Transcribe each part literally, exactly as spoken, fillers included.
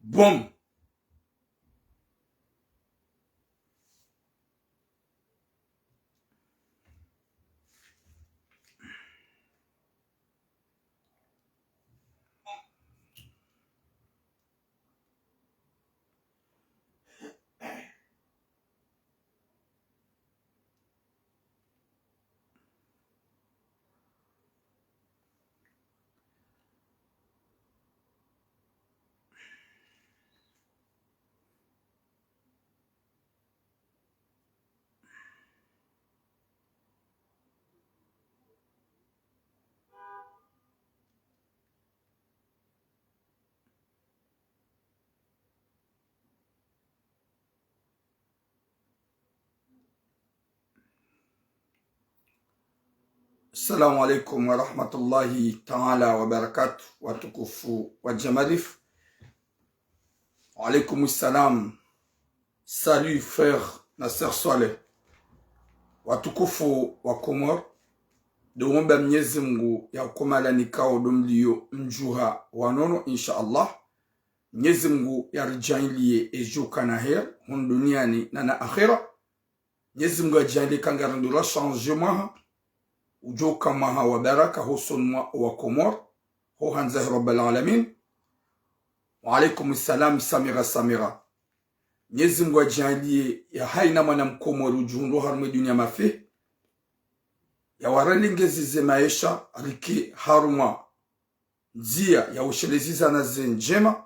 Boum. Assalamu alaikum wa rahmatullahi ta'ala wa barakatuh, watukufu wa Jamalifu. Wa alaikum salam. Salut frère na sœur Swaleh. Watukufu wa Komori, ndo womba Mnyezi Mngu ya ukomala nikao ndo mlio mdjuha wa nono, insha Allah. Mnyezi Mngu ya ridjaanliye edjo kana heri, hunu duniani na na akhera. Mnyezi Mngu ya djaanliye ka ngari ndo ra changer mwaha, udjo uka mwaha wa baraka hosoni mwa wa Komori, ho handza he Rabbal Alamin. Wa alaikum salam, Samira, Samira. Mnyezi Mngu ya djaanliye ya haina mwana Mkomori udjo hundro harumwa e dunia mafi, ya waralingeze ze maesha, rike harumwa ndzia ya ushelezizana ze ndjema,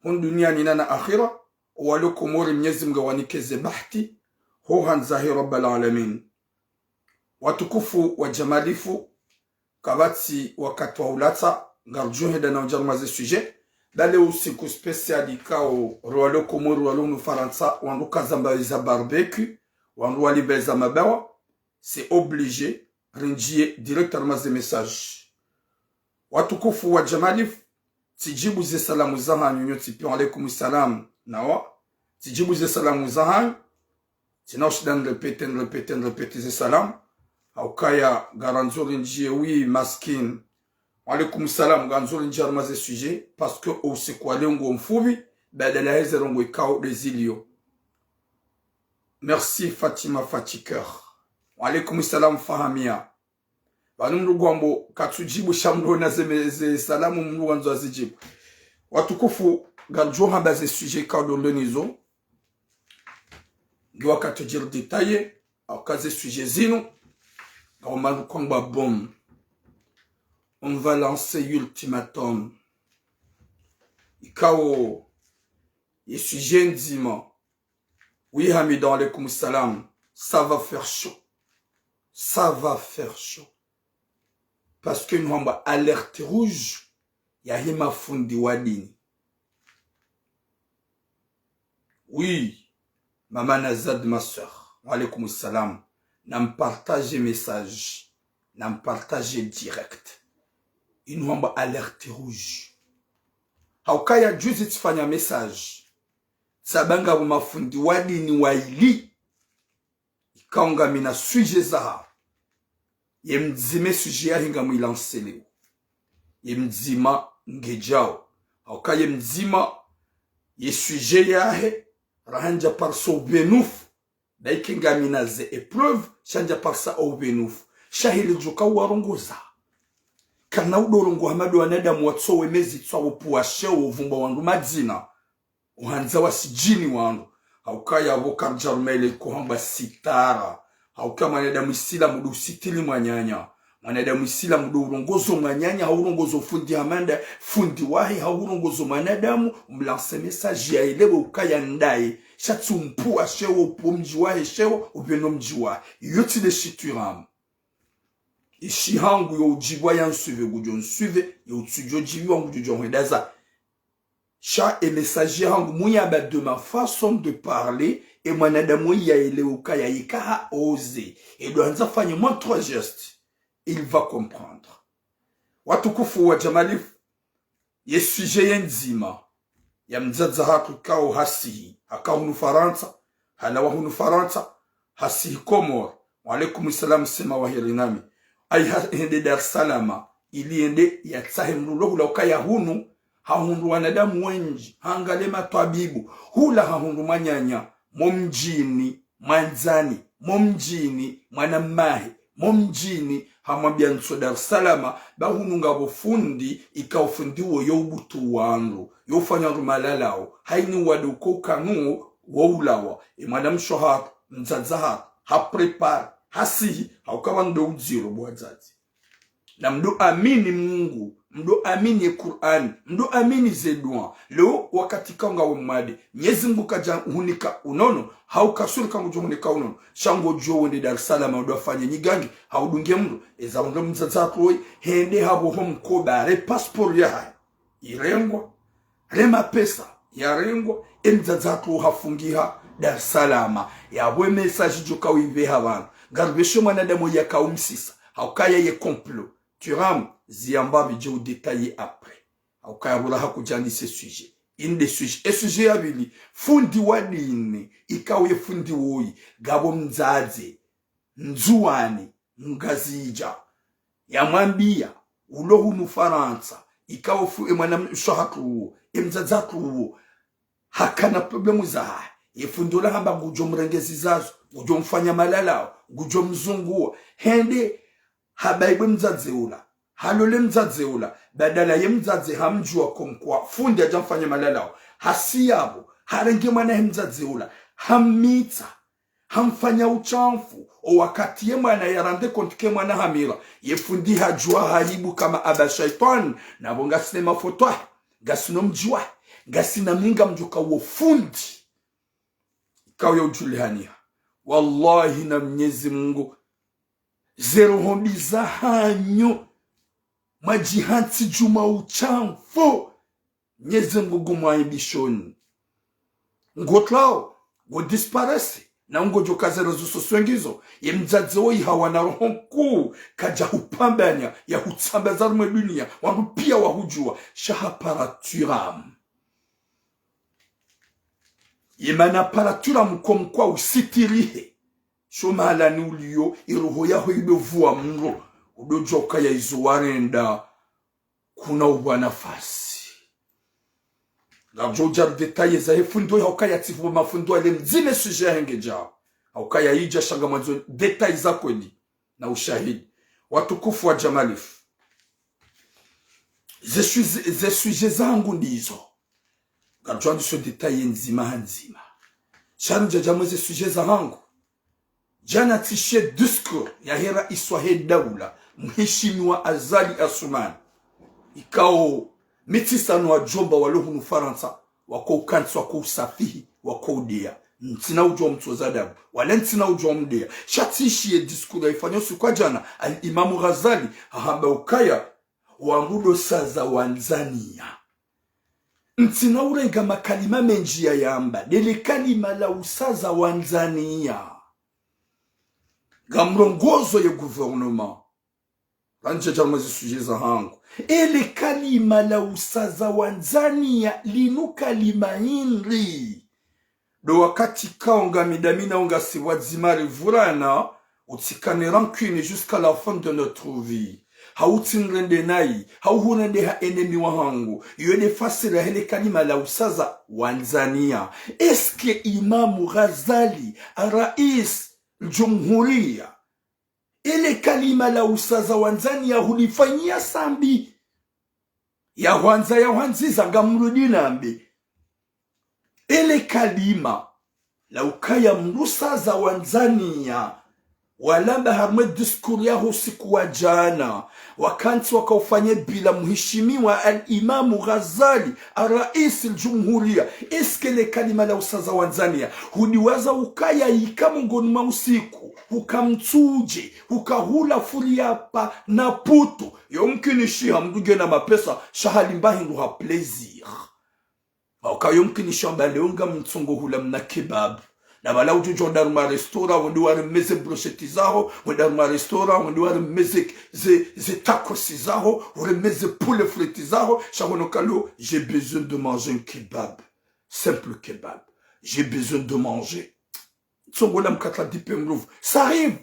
hunu duniani na na akhera. Owalo Komori Mnyezi Mngu ya wanike ze bahati, ho handza he Rabbal Alamin. Watukufu wa Jamalifu, kapvatsi wakati wa ulatsa, ngardjo henda na udja harumwa ze sujet. Ba leo usiku spécial ikao, ro walo Komori, walo hunu Farantsa, wandru kazamba za barbecue, wandru walimba za mabawa, c'est obligé, rindjiye direct harumwa ze message. Watukufu wa Jamalifu, tsidjibu ze salamu zahanyu nyontsi pia, wa alaikum salam, nawa, tsidjibu ze salamu zahanyu, tsina ushinda nirépéter, nirépéter, nirépéter ze salamu. Haukaya ngarandzo rindjiye, oui, Maskin. Wa alaikum salam, ngarandzo rindjiye harumwa ze sujet, parce que usiku wa leo ngo mfupvi, badala heze ndrongoo ikao nde zilio. Merci Fatima Fatiker. Wa alaikum salam Fahamia. Pvanu mndru ngwambo katsudjibu sha mndru na ze me-, ze salamu mndru wandzo azidjibu. Watukufu, ngardjo hamba ze sujet ikao ndo leo nizo. Ngi wakati udjiri détailler, hauka ze sujet zinu, ngao manu kwangwa boum. On va lancer ultimatum. Ikao, ye sujet ndzima. Oui, Hamid, wa alaikum salam. Ça va faire chaud. Ça va faire chaud. Parce que inu hambwa alerte rouge yahe mafundi wa dini. Oui, Mama Nazad, ma sœur. Wa alaikum salam. Nampartage message. Nampartage direct. Inu hambwa alerte rouge. Haukaya juzi tsifanya message. Tsamba ngapvo mafundi wa dini waili. Ikao ngamina sujet zahawo. Ye mdzima e sujet yahe ngamwilanceleo. Ye mdzima ngedjao. Hauka ye mdzima ye sujet yahe, rahandza parisa upvenufu. Ba ike ngamina ze épreuve, shandza parisa upvenufu. Sha heli djuka uwarongoza. Kana udorongoa hama ndo wanadamu watsowe mezi tsawo puwa sheo, uvumba wandru madzina. Uhandza wasidjini wandru. Haukaya pvo kardja rumaile iko hambwa sitara. Hauka mwanadamu isilamu ndo usitiri mwananya. Mwanadamu isilamu ndo urongozo mwananya, haurongozo fundi hama nda, fundi wahe, haurongozo mwanadamu, umlance message yaelewe ukaya ndaye. Sha tsi umpuwa sheo, upvo mdji wahe sheo, upveno mdji wahe. Iyo tsi nde shitru ramu. Ishi hangu yo udjibwa ya nsuive, ngudjo nsuive, yo utsudjo djibiwa, ngudjo djo hwenda za. Sha e message yahangu muyamba de ma façon de parler, e mwanadamu yaelewe ukaya ika ha oser. E ndo handza fanye moins trois gestes. Il va comprendre. Watukufu wa Jamalifu, ye sujet ye ndzima, ya mdzadze hatru ikao hasihi, haka hunu Farantsa, halawa hunu Farantsa, hasihi Komori. Wa alaikum salam, sema wa heri nami. Ayi ha-, hende Dar es Salaam, ili yende yatsahe mndru lo hula ukaya hunu, hahundru wanadamu wendji, hangaliya matwabibu, hula hahundru mwananya, mo mdjini, mwandzani, mo mdjini, mwanamahe, mo mdjini, hamwambiya ntso Dar es Salaam, ba hunu ngapvo fundi, ikao fundi wo yo ubutu wandru, yo ufanya wandru malalao, hayini wade uko ukanuo, wo ulawa, e mwanamshe hatru, mdzadze hatru, ha prépare, hasihi, hauka pvanu ndo udziro bo wadzadze. Na mdo amini Mungu, mdo amini ye Kur'ani, mdo amini ze dua. Leo wakati ikao ngawe mwade, Mnyezi Mungu kadja hunika unono, hauka sûr ka ngudjo hunika unono. Sha ngodjo wende Dar es Salaam, udo afanye nyigangi, haudunge mndru, eza wandru mdzadze hatru woyi, hende hapvo ho mkoba, re passeport yahahe irengwa, re mapesa yarengwa, e mdzadze hatru hafungiha Dar es Salaam. Yapvo e message djo kauyipveha pvanu. Ngaripveshe mwanadamu yakaumsisa. Haukaya ye complot. Thuram, ziyamba pvi dje u détailler après. Haukaya pvula hakudjani ce sujet. Inde sujet. E sujet ya pvili, fundi wa dini, ikao ye fundi woyi, ngapvo mdzadze, Ndzuwani, Mngazidja, yamwambiya, ulo hunu Farantsa, ikao fu-, e mwanamshe hatru uwo, e mdzadze hatru uwo, hakana problème zahahe. Ye fundi ola hamba ngudjo mrenge zizazo, ngudjo mfanya malalao, ngudjo mzunguwa. Hende, habaibwe mdzadze ula, halole mdzadze ula, badala ye mdzadze hamdjuwa comme quoi fundi hadja mfanya malalao. Hasiya pvo, harenge mwana he mdzadze ula, hammitsa, hamfanya ushamfu, o wakati ye mwana ya rendre compte ke mwana hamira, ye fundi hadjuwa haibu kama aba shaitan, na pvo ngasina mafoto yahe, ngasina mdji wahe, ngasina mi ngamdjuka wo fundi. Ikao ya udjulihaniha. Wallahi na Mnyezi Mungu, ze roho mbi zahanyu, mwadjihantsi djuma ushamfu. Mnyezi Mungu ngumwaibishoni. Ngotlao, ngo disparaître, na ngodjo ka ze réseaux sociaux ngizo, ye mdzadze woyi hawana roho nkuu, kadja hupvambanya, ya hutsambaza harumwa e duniya, wandru piya wahudjuwa, sha hapara Thuram. Ye mana hapara Thuram comme quoi usitirihe. Sho mahalani uliyo, e roho yaho ido vuwa mro, udo djuwa ukaya izo warenda, kuna upva nafasi. Ngamdjo udja ri détailler zahe fundi oyi haukaya tsi pvo mafundi wale mdzime sujet yahe ngedjao. Haukaya idja sha ngamwandzo détail za kweli na ushahidi. Watukufu wa Jamalifu. Ze sujet, ze sujet zahangu ndizo. Ngamdjo wandiso détailler ndzima ha ndzima. Sha ri ndjadja mwe ze sujet zahangu. Djana tsishiya discours yahe raisi wahe daula, mheshimiwa Azali Assoumani. Ikao mi tsisanu wadjomba walo hunu Farantsa, wako ukantsi, wako usafihi, wako udeya. Ntsina udjuwa mtsoza adabu, wala ntsina udjuwa mdeya. Sha tsishiya discours yaifanya usiku wa djana, Al-Imamu Ghazali, hahamba ukaya, wandru ndo usaza wandzaniya. Ntsina urenga makalima mendji yayamba, ndele kalima la usaza wandzaniya. Ngamrongozo ye gouvernement. Randjadja mwe ze sujet zahangu. Ele kalima la usaza wandzaniya, linu kalima hindri? Ndo wakati ikao ngami ndami nawe ngasi pvwadzima rivurana, utsikane rancune jusqu'à la fin de notre vie. Hau utsinirende nayi, hau hurendeha ennemi wahangu. Iyo nde fasiri yahe le kalima la usaza wandzaniya. Est-ce que Imamu Ghazali, Rais Jumhuriya, ele kalima la usaza wandzaniya hulifanyiya sambi? Ya hwandza, ya hwandziza, ngamrudi nambe. Ele kalima la ukaya mndru usaza wandzaniya, walamba harumwa e discours yaho usiku wa djana, wakantsi wakaufanya bila mheshimiwa Al-Imamu Ghazali, Rais Al-Jumhuriya. Est-ce que le kalima la usaza wandzaniya, hudiwaza ukaya yika mongoni mwa usiku, huka mtsudje, huka hula fuli ya pa na putu, yo mkinishiha mndru ngena mapesa, sha halimba hindru ha plaisir. Hauka yo mkinishiha mba leo ngamtsongo hula mna kebab. Na pvala udjo djo wende harumwa restaurant, wende wareme ze brochettes zaho, wende harumwa restaurant, wende wareme ze, ze, ze tacos zaho, wareme ze poulet frites zaho, sha hono kaleo, j'ai besoin de manger un kebab. Simple kebab. J'ai besoin de manger. Tsongo la mkatra dipe mruvu. Ça arrive.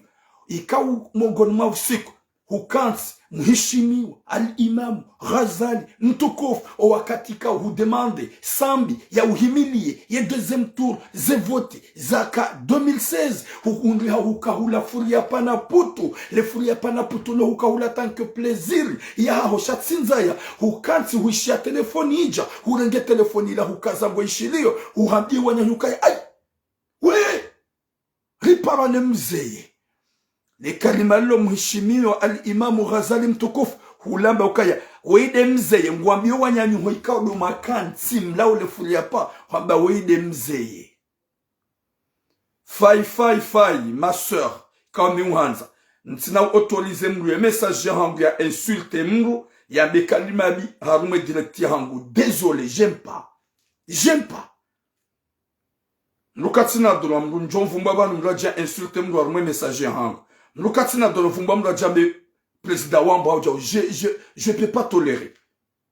Ikao mongoni mwa usiku. hukantsi, mheshimiwa, al-Imamu, Ghazali, mtukufu, o wakati ka hudemande, Sambi, ya uhimilie, ye deuxième tour, ze vote, zaka deux mille seize, hu-, hundriha hukahula furi ya pana putu, le furi ya pana putu lo hukahula tant que plaisir, ya haho sha tsi ndzaya, hukantsi huishia telefoni idja, hurenge telefoni ila hukaza ngo ishilio, huhambia wananyuka ya, ayi, we, ripara ne mzeye. Le kalima lilo mheshimiwa al-Imamu Ghazali mtukufu, hulamba ukaya, weyi nde mzeye, ngwambio wananyaho ikao ndo makantsi mlao le furi ya pa, hwamba weyi nde mzeye. Fai, fai, fai, ma sœur, kaumi uhandza. Ntsina u autoriser mndru ye message ya hangu ya insulte mndru, yambe kalima mbi, harumwa direct ya hangu. Désolé, j'aime pas. J'aime pas. Mndru katsina droit mndru ndjo mvumbwa pvanu mndru adja insulte mndru harumwa message ya hangu. Mndru katsina droit mvumbwa mndru adja mbe président wambo hau djau. Je, je, je peux pas tolérer.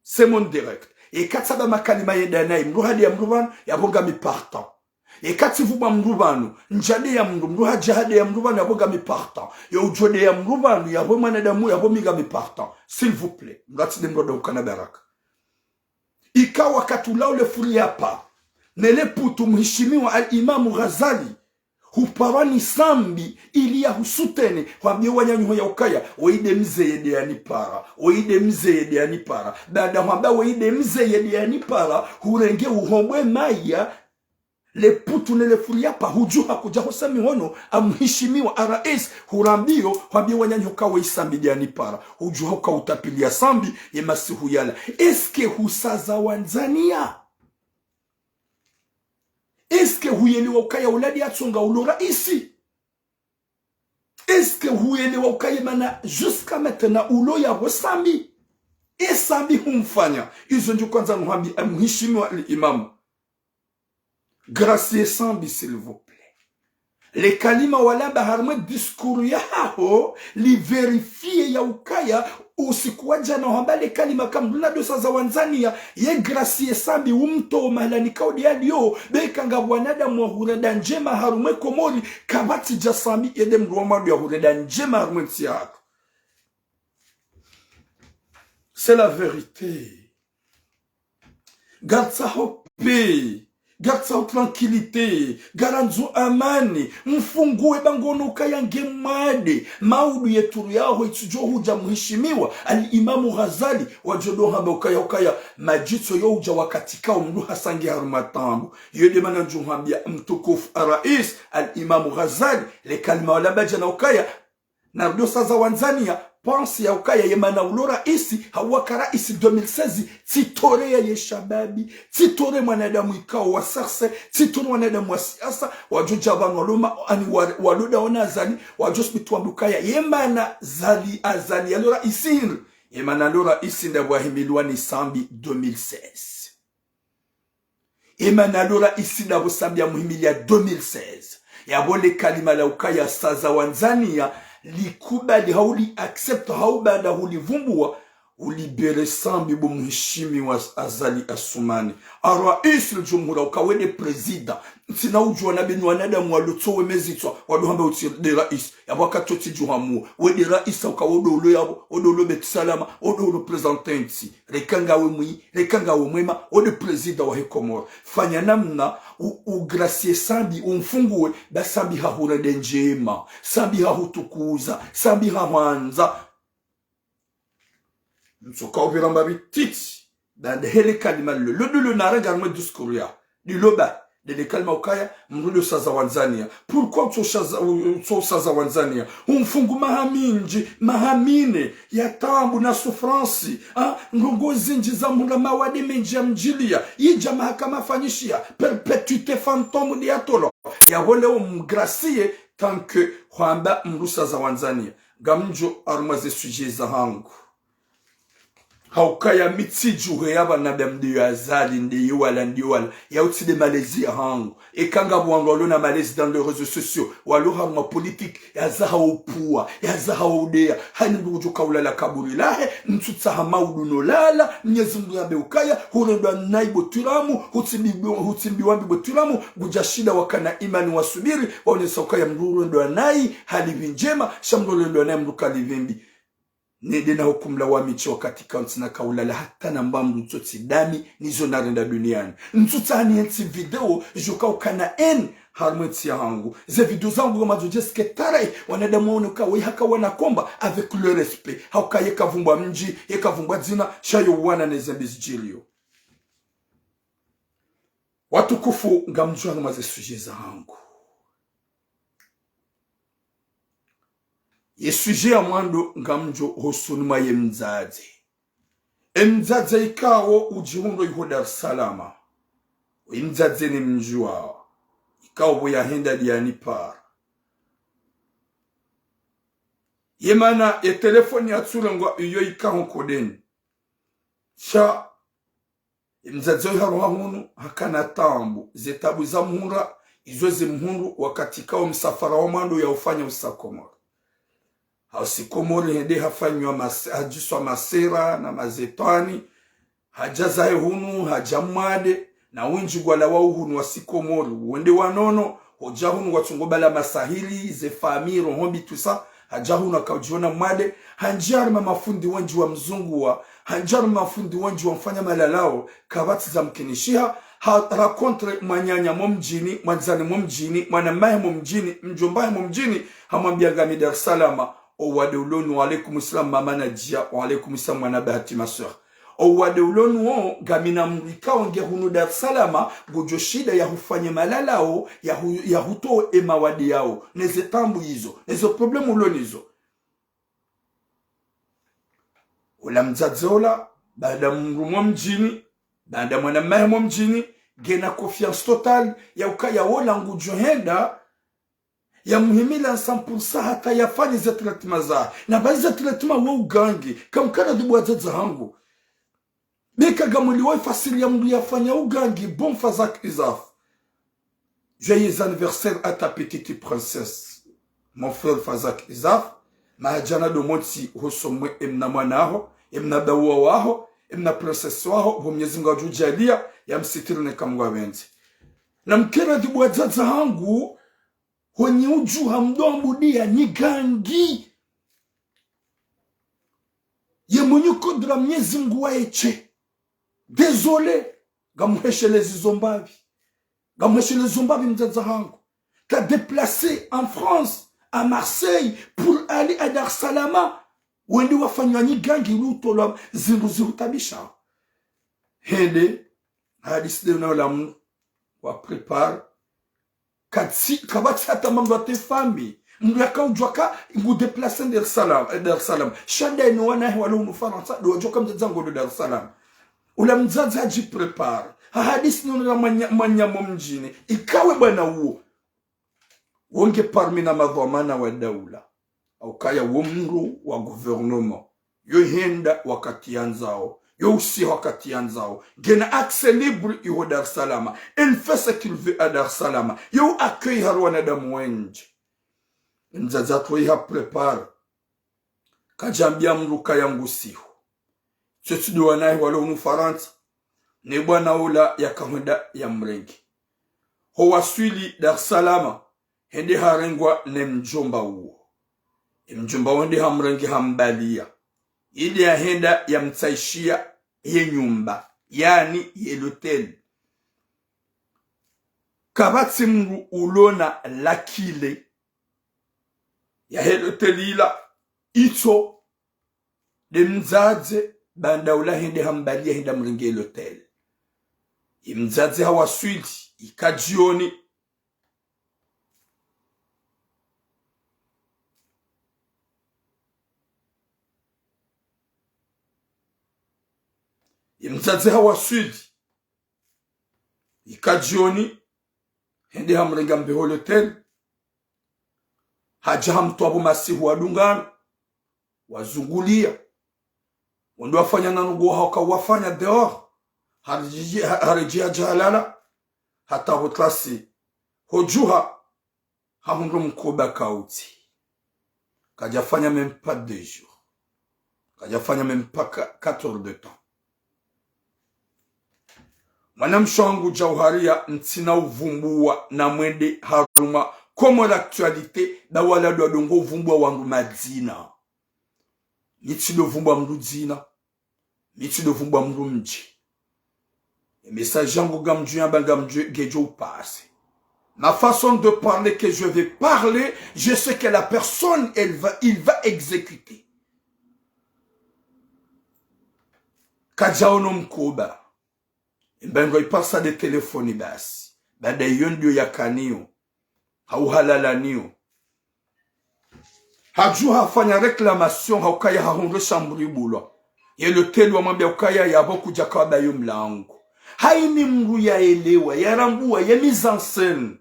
C'est mon direct. Eka tsamba makalima yenda nayi, mndru hadeya mndru pvanu, yapvo ngami partant. Eka tsivumbwa mndru pvanu, ndjadeya mndru, mndru hadja hadeya mndru pvanu, yapvo ngami partant. Yo udjo deya mndru pvanu, yapvo mwanadamu, yapvo mi ngami partant. S'il vous plaît. Mndru atsinde mndru adahukana baraka. Ika wakati ulao le furi ya pa, ne le putu mheshimiwa al-Imamu Ghazali, huparwa ni Sambi ili ya husoutenir, hwambie wananyaho ya ukaya, weyi nde mzeye nde yanipara, weyi nde mzeye nde yanipara. Baada hwamba weyi nde mzeye nde yanipara, hurenge uhombwe maya, le putu ne le furi ya pa, hudjuha kudja hosa mihono, a mheshimiwa a rais, hurambio, hwambie wananyaho ka weyi Sambi nde yanipara. Hudjuha uka utapilia Sambi, ye masihu yala. Est-ce que husaza wandzani ya? Est-ce que huyelewa ukaya ula nde yatsonga ulo raisi? Est-ce que huyelewa ukaya mana jusqu'à maintenant ulo yapvo Sambi? E Sambi humfanya. Izo ndjo kwandza nuhambi, eh, mheshimiwa al-Imamu. Gracier Sambi, s'il vous plaît. Le kalima walamba harumwa discours ya haho, li vérifier ya ukaya, usiku wa djana hwamba le kalima ka mndru la dosa za wandzani ya, ye gracier Sambi umtowe mahalani kao nde yalio, be eka ngapvo wanadamu wa hurenda ndjema harumwa Komori, kapvatsi dja Sambi yende mndru wa mwando ya hurenda ndjema harumwa ntsi yahatru. C'est la vérité. Ngaritsaho paix, ngaritsaho tranquillité, ngarandzo amani, mfunguwe ba ngono ukaya nge mwade, maudu ye turu yaho itsudjo hudja mheshimiwa, al-Imamu Ghazali, wadjo ndo hamba ukaya ukaya, madjitso yo udja wakati kao mndru hasangi harumwa taabu. Yo nde mana ndjo hambia mtukufu a rais, al-Imamu Ghazali, le kalima walamba djana ukaya, na ndo saza wandzani ya, pense ya ukaya ye mana ulo raisi, hawaka raisi deux mille seize, tsitoreya ye shababi, tsitore mwanadamu ikao wa sarse, tsitore mwanadamu wa siasa, wadjo dja pvanu waloma, ani wa-, walo ndawo na Azali, wadjo sibiti wambe ukaya, ye mana Azali, Azali yalo raisi hindri, ye mana lo raisi ndapvo wahimiliwa ni Sambi deux mille seize. Ye mana lo raisi ndapvo Sambi ya muhimili ya deux mille seize. Yapvo le kalima la ukaya saza wandzani ya likubali hau li accepte hau baanda hulivumbua, ulibérer Sambi bo mheshimiwa Azali Assoumani. A rais al-Jumhur uka we nde président. Ntsina udjuwa na benu wanadamu walo tsowe mezitswa, wado hamba utsi nde rais. Yapvo wakati otsi djuhamu. We nde rais uka wo ndo ulo yapvo, wo ndo ulo Beit Salam, wo ndo ulo président ntsi. Reka ngawe mwi, reka ngawe mwema, wo nde président wahe Komori. Fanya namna u, u gracier Sambi, umfunguwe, ba Sambi hahurende ndjema, Sambi hahutukuza, Sambi hahwandza. Ntsoka upvira mba bititi, baanda hele kalima lilo, lo ndilo naranga harumwa discours ya. Ndilo ba, ndele kalima ukaya, mndru ndo saza wandzani ya. Pourquoi utso saza, utso saza wandzani ya? Umfungu maha mindji, maha mine, ya taabu na souffrance, ah, ndrongoo zindji za mhundra mawade mendji ya mdjiliya, idja mahakama fanyishiha, perpétuité fantôme nde yatolwa. Yapvo leo mgracier, tant que hwamba mndru saza wandzani ya. Ngamdjo harumwa ze sujet za hangu. Haukaya mi tsidjuhe ya pvanu nda mdru ya Azali, nde ye wala, nde ye wala. Ya utsi nde malezi ya hangu. Eka ngapvo wandru walo na malezi dans les réseaux sociaux, walo harumwa politique, ya zaha upvua, ya zaha udeya. Hani mndru udjo kaulala kaburi lahe, ntsutsaha maudu no lala, Mnyezi Mngu yambe ukaya, hurendwa nayi bo twiramu, hutsimbi, hutsimbi wambi bo twiramu, ngudja shinda wakana imani wasubiri, waonesa ukaya mndru hurendwa nayi, halipvi ndjema, sha mndru hurendwa nayi mndru kalipvi mbi. Nende na hukumla wa miche wakati ka ntsina kaulala hata namba mdru tsotsi dami nizo narenda duniani. Ntsutsaha nihentsi video djo kaukana eni harumwa entsi yahangu. Ze video zangu ngamazo djeske tarehi, wanadamu waone uka wayi haka wana combat avec le respect. Hauka ye kavumbwa mdji, ye kavumbwa dzina, sha yo wana ne zembi zidjiriyo. Watukufu, ngamdjuwa ngamwa ze sujet zahangu. Ye sujet ya mwando ngamdjo hosoni mwa ye mdzadze. E mdzadze ikao udjihundro iho Dar es Salaam. Ye mdzadze nimdjuwao. Ikao pvo yahenda ndiyanipara. Ye mana ye telefoni yatsurengwa iyo ikao nkodeni. Sha ye mdzadze oyi haroha hunu, hakana taabu. Ze taabu zamhundra, izo zimhundru wakati kao msafara wa mwando yaufanya usa Komori. Hausi Komori hende hafanywa mas-, hadjiswa masera na mazetwani, hadja zahe hunu, hadja mwade, na wendji ngwalawao hunu wasi Komori, wende wanono, hodja hunu watsungo bala masahili, ze famille, roho mbi, tout ça, hadja hunu hakaudjiona mwade, handjia harumwa mafundi wendji wamzunguwa, handjia harumwa mafundi wendji wamfanya malalao, kapvatsi zamkinishiha, ha rencontre mwananya mo mdjini, mwandzani mo mdjini, mwanamahe mo mdjini, mdjombahe mo mdjini, hamwambia ngami Dar es Salaam, owade ulo nu, wa alaikum salam mama Nadia, wa alaikum salam mwana Bahati ma sœur. Owade ulo nu wo, ngamina mdru ikao nge hunu Dar es Salaam, ngudjo shinda yahufanye malalao, yahu-, yahutowe emawade yao, neze taabu izo, nezo problème ulo nizo. Ola mdzadze ola, baada mdru mo mdjini, baada mwanamahe mo mdjini, ngena confiance totale, ya ukaya ola ngudjo henda, yamuhimila cent pour cent hata yafanye ze traitement za. Na bahi ze traitement wo ugangi, kamkana dhibu wadzadze hangu. Beka ngamwelewa ifasiri ya mdru yafanya ugangi, bon Fazak Izaf. Joyeux anniversaire à ta petite princesse. Mon frère Fazak Izaf, mahadjana ndo motsi hosoni mwe emna mwana aho, emna dawa waho, emna princesse waho, pvo Mnyezi Mngu yadjudjaaliya, yamsitiri neka Mngu yapvendze. Na mkana dhibu wadzadze hangu, hwenyi udjuha mdru ambudiya nyi gangi. Ye mwenye kudra Mnyezi Mngu waye she. Désolé, ngamheshelezi zo mbapvi. Ngamheshelezi zo mbapvi mdzadze hangu. Ka déplacé en France, à Marseille, pour aller à Dar es Salaam. Wende wafanywa nyi gangi ili utolwa zindru zihutabisha. Hende, hadisi de na ulamu, wa prépare. Katsi, kapvatsi hata mambo ya te famille. Mdru yakaudjuwa ka, ngu déplacé Dar es Salaam, eh, Dar es Salaam. Sha nde inu wanahe walo hunu Farantsa, ndo wadjuwa ka mdzadze hangu ndo Dar es Salaam. Ula mdzadze hadji prépare. Hahadisi no na mwanya-, mwananya mo mdjini. Ikawe bwana uwo. Wo nge parmi na madhwamana wa daula. Haukaya wo mdru wa gouvernement. Yo henda wakati yandzao. Yo usiha wakati yandzao. Ngena accès libre iho Dar es Salaam. Il fait ce qu'il veut à Dar es Salaam. Yo accueil harumwa wanadamu wendji. Mdzadze hatru iha prépare. Kadjambia mdru kaya ngusiho. Tsotsi ndo wanahe walo hunu Farantsa. Ne bwana ula yakahwenda yamrenge. Ho waswili Dar es Salaam, hende harengwa ne mdjomba uwo. Emdjomba uwo hende hamrenge hambaliya. Ili yahenda yamtsaishiya ye nyumba, yaani ye l'hôtel. Kapvatsi mdru ulona la clé yahe l'hôtel ila, itso nde mdzadze, baanda ula hende hambaliya hende hamrenge l'hôtel. Ye mdzadze hawaswili, ika djioni. Ye mdzadze hawaswili, ika djioni, hende hamrenge hambe ho l'hôtel. Hadja hamtwapvo masihu wadungana, wazunguliya. Wende wafanya na nungu waho waka wafanya dehors. Haredjeyi, ha-, haredjeyi hadja halala. Hata ho classe. Ho djuha, hahundru mkoba kautsi. Kadjafanya même pas deux jours. Kadjafanya même pas qua-, quatre heures de temps. Mwanamshe wangu Djauhariya, ntsina uvumbuwa na mwende harumwa Comores Actualité, nda wala ndo wadungo uvumbuwa wandru madzina. Mi tsido vumbwa mndru dzina. Mi tsido vumbwa mndru mdji. E message yangu ngamdjo yamba ngamdjo ngedjo upase. Ma façon de parler que je vais parler, je sais que la personne, elle va, il va exécuter. Kadjaono mkoba. Mba ngwaipasa de telefoni basi. Baada iyo ndiyo yakaniyo. Hau halalaniyo. Hadjuha hafanya réclamation, haukaya hahundre chambre ibulwa. Ye l'hôtel wamwambia ukaya yapvo kudjaka wabayo mlango. Haini mndru yaelewa, yarambuwa, ye mise en scène.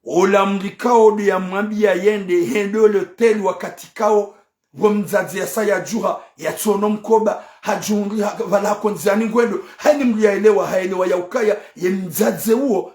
Ola mndru ikao ndo yamwambia yende, hende l'hôtel wakati ikao, pvo mdzadze yasa yadjuha, yatsono mkoba, hadjihundri ha-, pvala hako ndziani ngwendo. Haini mndru yaelewa, haelewa yaukaya, ye mdzadze uwo,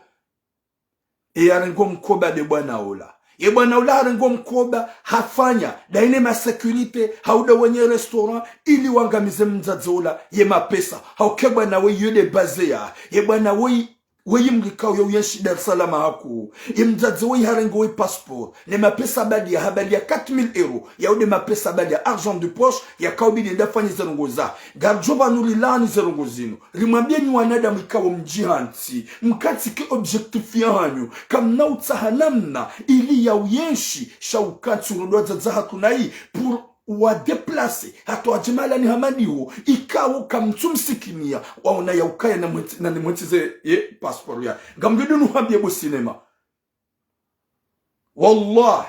e yarengo mkoba de bwana ola. Ye bwana ola harengo mkoba, hafanya, daine ma sécurité, hauda wenye restaurant, ili wangamize mdzadze ola, ye mapesa. Hauke bwana we yo de baze ya, ye bwana we, weyi mndru ikao yo uyenshi Dar es Salaam haku. Ye mdzadze weyi harengo we passeport, ne mapesa bali ya habali ya quatre mille euros, yaude mapesa bali ya argent de poche, yakaubidi nda fanye ze ndrongo za. Ngaridjo pvanu rilani ze ndrongo zinu. Rimwambie nyi wanadamu ikao mdjihantsi, mkantsi ke objectif yahanyu, kamna utsaha namna ili ya uyenshi, sha ukantsi urodo wadzadze hatru nayi, pour wa déplacer, hata wadje mahalani hama ndiho, ikao kamtsumsikinia, waona yaukaya na mwentsi, na nimwentsize ye passeport ya. Ngamdjo dunu hambie bo cinéma. Wallah,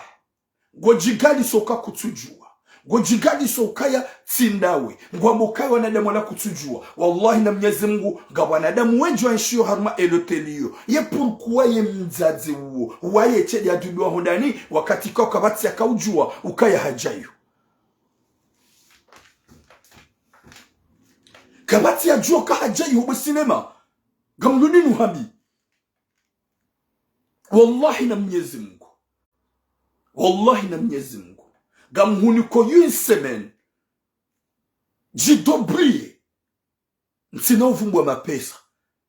ngodjigaliso uka kutsudjuwa. Ngodjigaliso ukaya tsi ndawe. Ngwambo ukaya wanadamu wala kutsudjuwa. Wallahi na Mnyezi Mungu, nga wanadamu wendji waenshiyo harumwa e l'hôtel iyo. Ye pourquoi ye mdzadze uwo, waye tshedi adudwa hondani, wakati ikao kapvatsi yakaudjuwa, ukaya hadjayo. Kapvatsi yadjuwa uka hadjayo bo cinéma. Ngamdjo dunu hambie. Wallahi na Mnyezi Mungu. Wallahi na Mnyezi Mungu. Ngamhuniko une semaine. Djidobrie. Ntsina uvumbwa mapesa.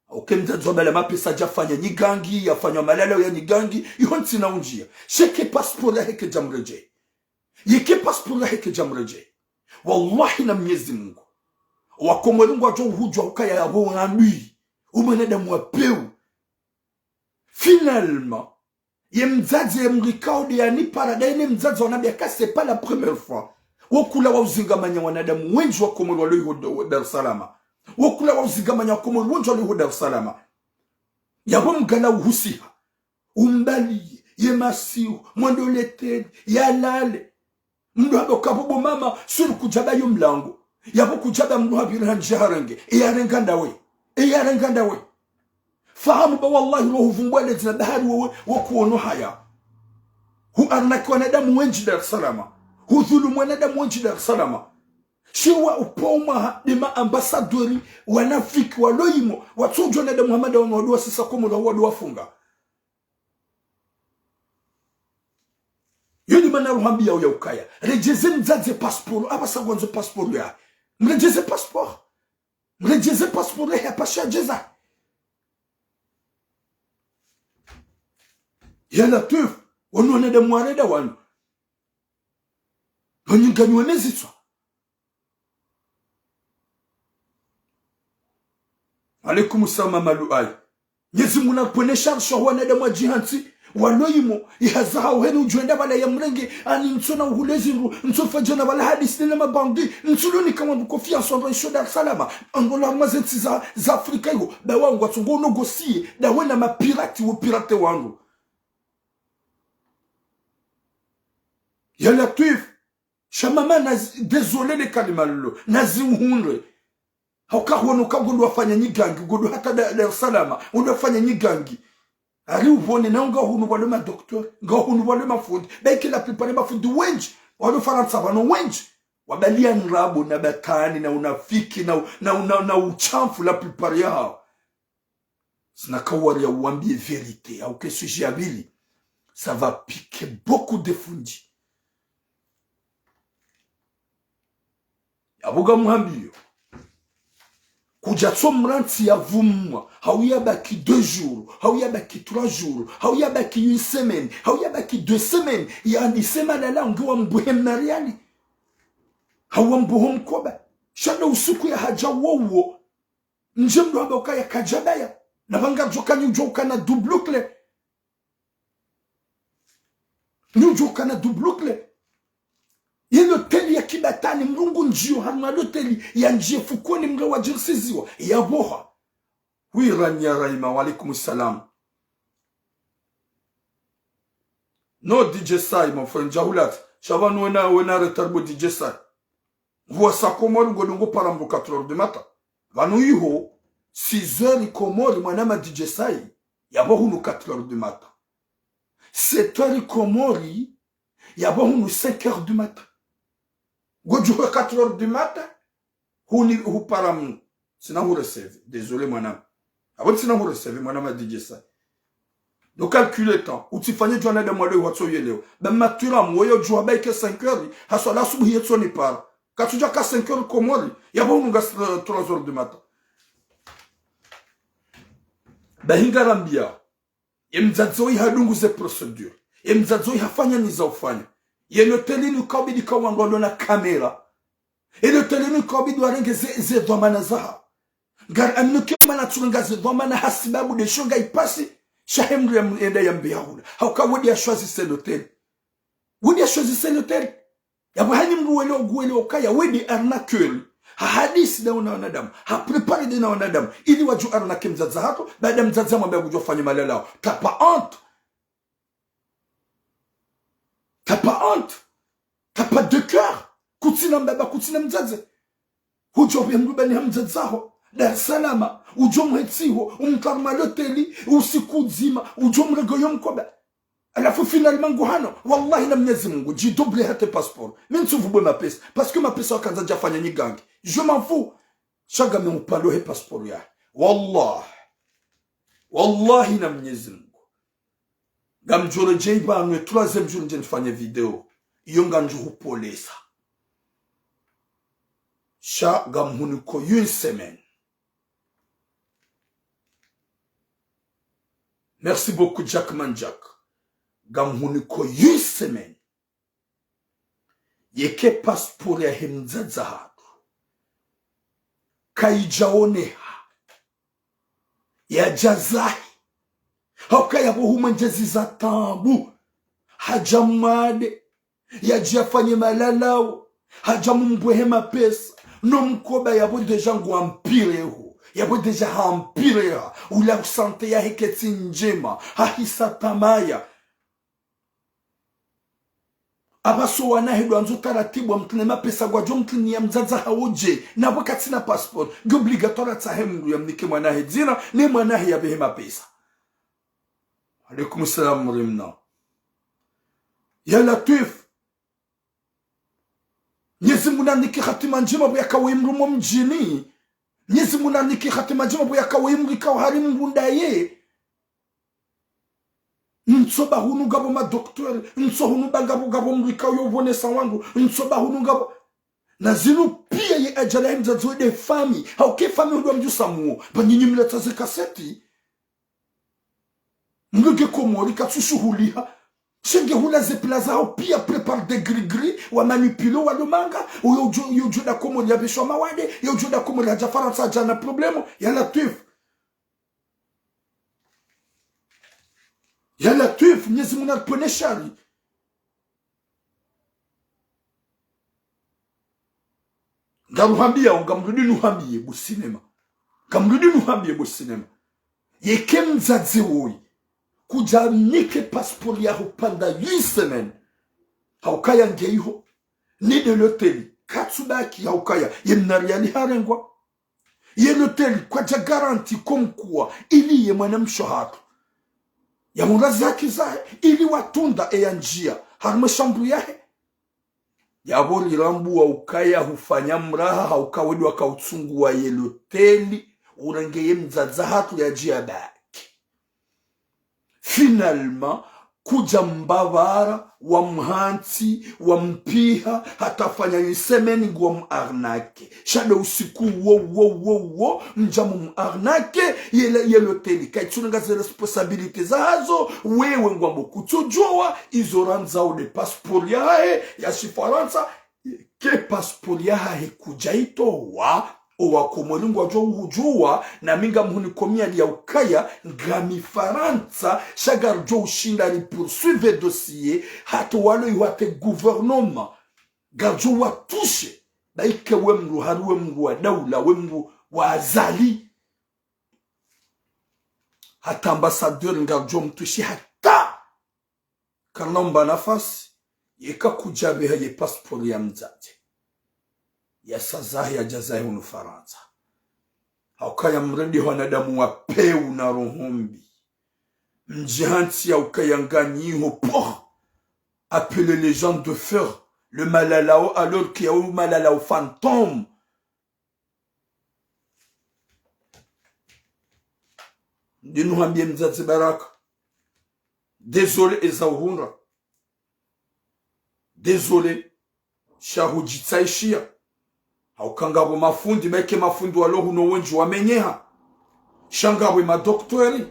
Uke mdzadze wabala mapesa djafanya nyigangi, yafanya malala ya nyigangi, iho ntsina undjia. Sha eke passeport yahe kedjamredjei. Yeke passeport yahe kedjamredjei. Wallahi na Mnyezi Mungu. Wakomori ngwadjo uhudjuwa ukaya yapvo wandui. Umwanadamu wa pewu. Finalement, ye mdzadze ye mndru ikao de yanipara, daine mdzadze wanambia ka c'est pas la première fois. Wokula wauzingamanya wanadamu wendji wa Komori walo iho Dar-, Dar es Salaam. Wokula wauzingamanya wa Komori wendji walo iho Dar es Salaam. Yapvo mgala uhusiha. Umbaliye, ye masihu, mwendo leteni, yalale. Mndru hamba ukapvo bo mama, suru kudjaba yo mlango. Yapvo kudjaba mndru hapvira handji harenge. E yarenga ndawe. E yarenga ndawe. Fahamu ba wallahi lo huvumbwa ledzina bahari wewe, wo kuono haya. Hu arnaque wanadamu wendji Dar es Salaam. Hudhulumu wanadamu wendji Dar es Salaam. Shiwa upomwa ha, de ma ambassadeur wanafiki walo imo. Watsudjuwa wanadamu hama nda wanu wadu wasisa Komori wadu wafunga. Yo ni mana ruhambia uya ukaya. Redjeze mdzadze passeport, apvasa ngwandzo passeport ya. Mredjeze passeport. Mredjeze passeport ya, hapvasa djeza. Ya Latwif, wanu wanadamu wareda wanu. Wanyingani wanezitswa. Alaikum salam, Maluai. Mnyezi Mungu napvwene sharisha wanadamu wadjihantsi, walo imo, ihaza hao heni udjwenda pvala ya mrenge, ani ntso na uhule zindru, ntso fadjana pvala hadisi na mabandi, ntso loni kama nduko fiya nsondro isho Dar es Salaam, angola mwa zentsi za, za Afrika iho, ba wangu watsongo négocier, dawe na mapirati, wo pirate wangu. Ya Latwif, sha mama na zi-, désolé le kalima lilo, na ziuhundre. Hauka huono uka ngondo wafanya nyigangi, ngondo hata Da-, Dar es Salaam, ngondo wafanya nyigangi. Ari upvone na nga hunu wale ma docteur, nga hunu wale mafundi. Ba ike la plupart ya mafundi wendji, wale Farantsa pvanu wendji. Wabaliya ndrabo na batwani na unafiki na u-, na u-, na, na ushamfu la plupart ya hao. Sina kawari ya uwambie vérité, au ke sujet ya pvili. Ça va piquer beaucoup de fundi. Yapvo ngamhambio. Kudjatso mrantsi ya vumwa, hau ya baki deux jours, hau ya baki trois jours, hau ya baki une semaine, hau ya baki deux semaines, yani semaine la ngiwa mbuhe mna riali. Hawambuho mkoba. Sha ndo usiku yahadja wowo. Ndje mdru hamba ukaya kadjabaya. Na pvanga djoka nyi udjo ukana double clé. Nyi udjo ukana double clé. Ye loteli ya Kibatani, mdru ngu ndjiyo harumwa loteli, yandjiye fukoni mdru wadjirisiziwa, yaboha. Wiranya Rahima, wa alaikum salam. Non, D J Sai, mon frère, ndjahulatsa. Sha pvanu wena, wena retard bo D J Sai. Pvwasa Komori ngodungo para mdru quatre heures du matin. Pvanu iho, six heures Komori mwanama D J Sai, yabo hunu quatre heures du matin. Sept heures Komori, yabo hunu cinq heures du matin. Ngodjuho quatre heures du matin, huni hupara mdru. Tsina hu recevoir. Désolé mwanama. Abo tsina hu recevoir mwanama D J Sai. Donc calcule temps. Utsifanye djwana da mwado iwatso yelewa. Ba maturamu, woyo djuwa baike cinq heures, haswala asubuhi yetso ni para. Katsudja ka cinq heures Komori, yabo hunu nga, euh, trois heures du matin. Bahi ngarambiya. Ye mdzadze oyi hadungu ze procédure. Ye mdzadze oyi hafanya ni za ufanya. Ye loteli ni kabidi ka wandru walona kamera. Ye loteli ni kabidi warenge ze, ze dhwamana zaha. Ngari aminu ke mana tsunga ze dhwamana hasibabu de shonga ipasi. Sha he mdru ya m-, enda yambe yahula. Hauka wodi ya shwazi se loteli. Wodi ya shwazi se loteli. Yabo hanyi mdru wele oguwele okaya, wede arnaqueur. Ha hadisi da wana wanadamu. Ha préparer de na wanadamu. Ili wadjo arnaquer mdzadze hatru, baada mdzadze amwambe kudjo fanya malalao. T'as pas honte. T'as pas honte. T'as pas de cœur. Kutsina mbaba, kutsina mdzadze. Udjo pve mdru bani ha mdzadze haho. Dar es Salaam. Udjo mhetsiho. Umtware harumwa loteli. Usiku mdzima. Udjo mrenge yo mkoba. Halafu finalement ngu hano, wallahi na Mnyezi Mungu, dji double hata passeport. Mi ntsuvubwe mapesa, parce que mapesa wakandza djafanya nyigange. Je m'en fous. Sha ngami upvalo he passeport yahe. Wallah. Wallahi na Mnyezi Mungu. Ngamdjo redjeyi pvanu ye troisième jour ndje nifanye video. Iyo ngandjo hupvolesa. Sha ngamhuniko une semaine. Merci beaucoup, Jackman Jack. Ngamhuniko une semaine. Yeka passeport yahe mdzadze hatru kayidjaoneha, yadja zahi, hauka yabo humwendjezi za taabu, hadja mwade, yadje yafanye malalao, hadja mumbwehe mapesa, no mkoba yabo déjà ngwa empire ho, yabo déjà ha empire ha, ula santé yahe ketsi ndjema, hahisa tamaya. Apvaso wana he ndo wandzo taratibu, amtrine mapesa ngwadjo mtrine ya mdzadze hawo dje, na pvo katsina passeport, nge obligatoire atsahe mdru yamnike mwana he dzina, ne mwana he yapvehe mapesa. Alaikum salam, Rimna. Ya Latwif. Mnyezi Mungu nanike hatima ndjema pvo yakawo imdru mo mdjini. Mnyezi Mungu nanike hatima ndjema pvo yakawo imdru ikao hari mdru ndaye. Ntso ba hunu ngapvo madocteur, ntso hunu ba ngapvo, ngapvo mdru ikao yo pvonesa wandru, ntso ba hunu ngapvo. Na zinu pia ye ajali yahe mdzadze we nde fami, hauka fami ndo wamdjusa muo, ba nyinyi mlatsa ze kaseti. Mdru nge Komori katsu shuhuliha. Sha nge hula ze plaza hau pia prépare de gris-gris, wa manipule wa lo manga, uyo udjo, uyo udjo da Komori yapveshwa mawade, uyo udjo da Komori hadja Farantsa hadja na problème, ya Latwif. Ya Latwif, Mnyezi Mungu naripvwene shari. Ngaruhambiyao, ngamrudi nuhambiye bo sinema. Ngamrudi nuhambiye bo sinema. Yeka mdzadze woyi kudja nike passeport yaho pendant une semaine, haukaya nge iho, ni de loteli, katsu baki haukaya, ye mna riali harengwa. Ye loteli kwadja garanti comme quoi, ili ye mwanamshe hatru yahundra ze haki zahe, ili watrunda eya ndjia harumwa e shambru yahe. Yabo rirambuwa ukaya hufanya mraha hauka we ndo waka utsunguwa ye loteli, urenge ye mdzadze hatru yadje yabaki. Finalement, kudja mbapvara, wamhantsi, wampiha, hata fanya une semaine ngwa mu arnaquer. Sha ndo usiku wo, wo, wo, wo, mdja mu mu arnaquer, ye la, ye loteli kayitsunga ze responsabilité zahazo, wewe ngwambo kutsudjuwa, izo randzao nde passeport yahahe, ya Shifarantsa, Ke passeport yahahe kudja itowa, owakomori ngwadjo uhudjuwa, na mi ngamhuniko miadi ya ukaya ngami Farantsa, sha ngaridjo ushinda ri poursuivre dossier, hata walo ihwate gouvernement, ngaridjo watoucher, ba ike we mdru hari we mdru wa daula, we mdru wa Azali. Hata ambassadeur ngaridjo mtoucher hata. Karina umba nafasi, yeka kudja beha ye passeport ya mdzadze. Ya sazahe ya djazahe hunu Farantsa. Haukaya mrende wanadamu wa peu na roho mbi. Mdji hantsi ya ukaya nganyiho poh. Appeler les gens de fer. Le malalao alors qu'il y a eu malalao fantôme. Ndinu hambie mdzadze Baraka. Désolé eza uhundra. Désolé. Sha hudjitsaishia. Hauka ngapvo mafundi, ba ike mafundi walo hunu wendji wamenyeha. Sha ngapvo madokteri.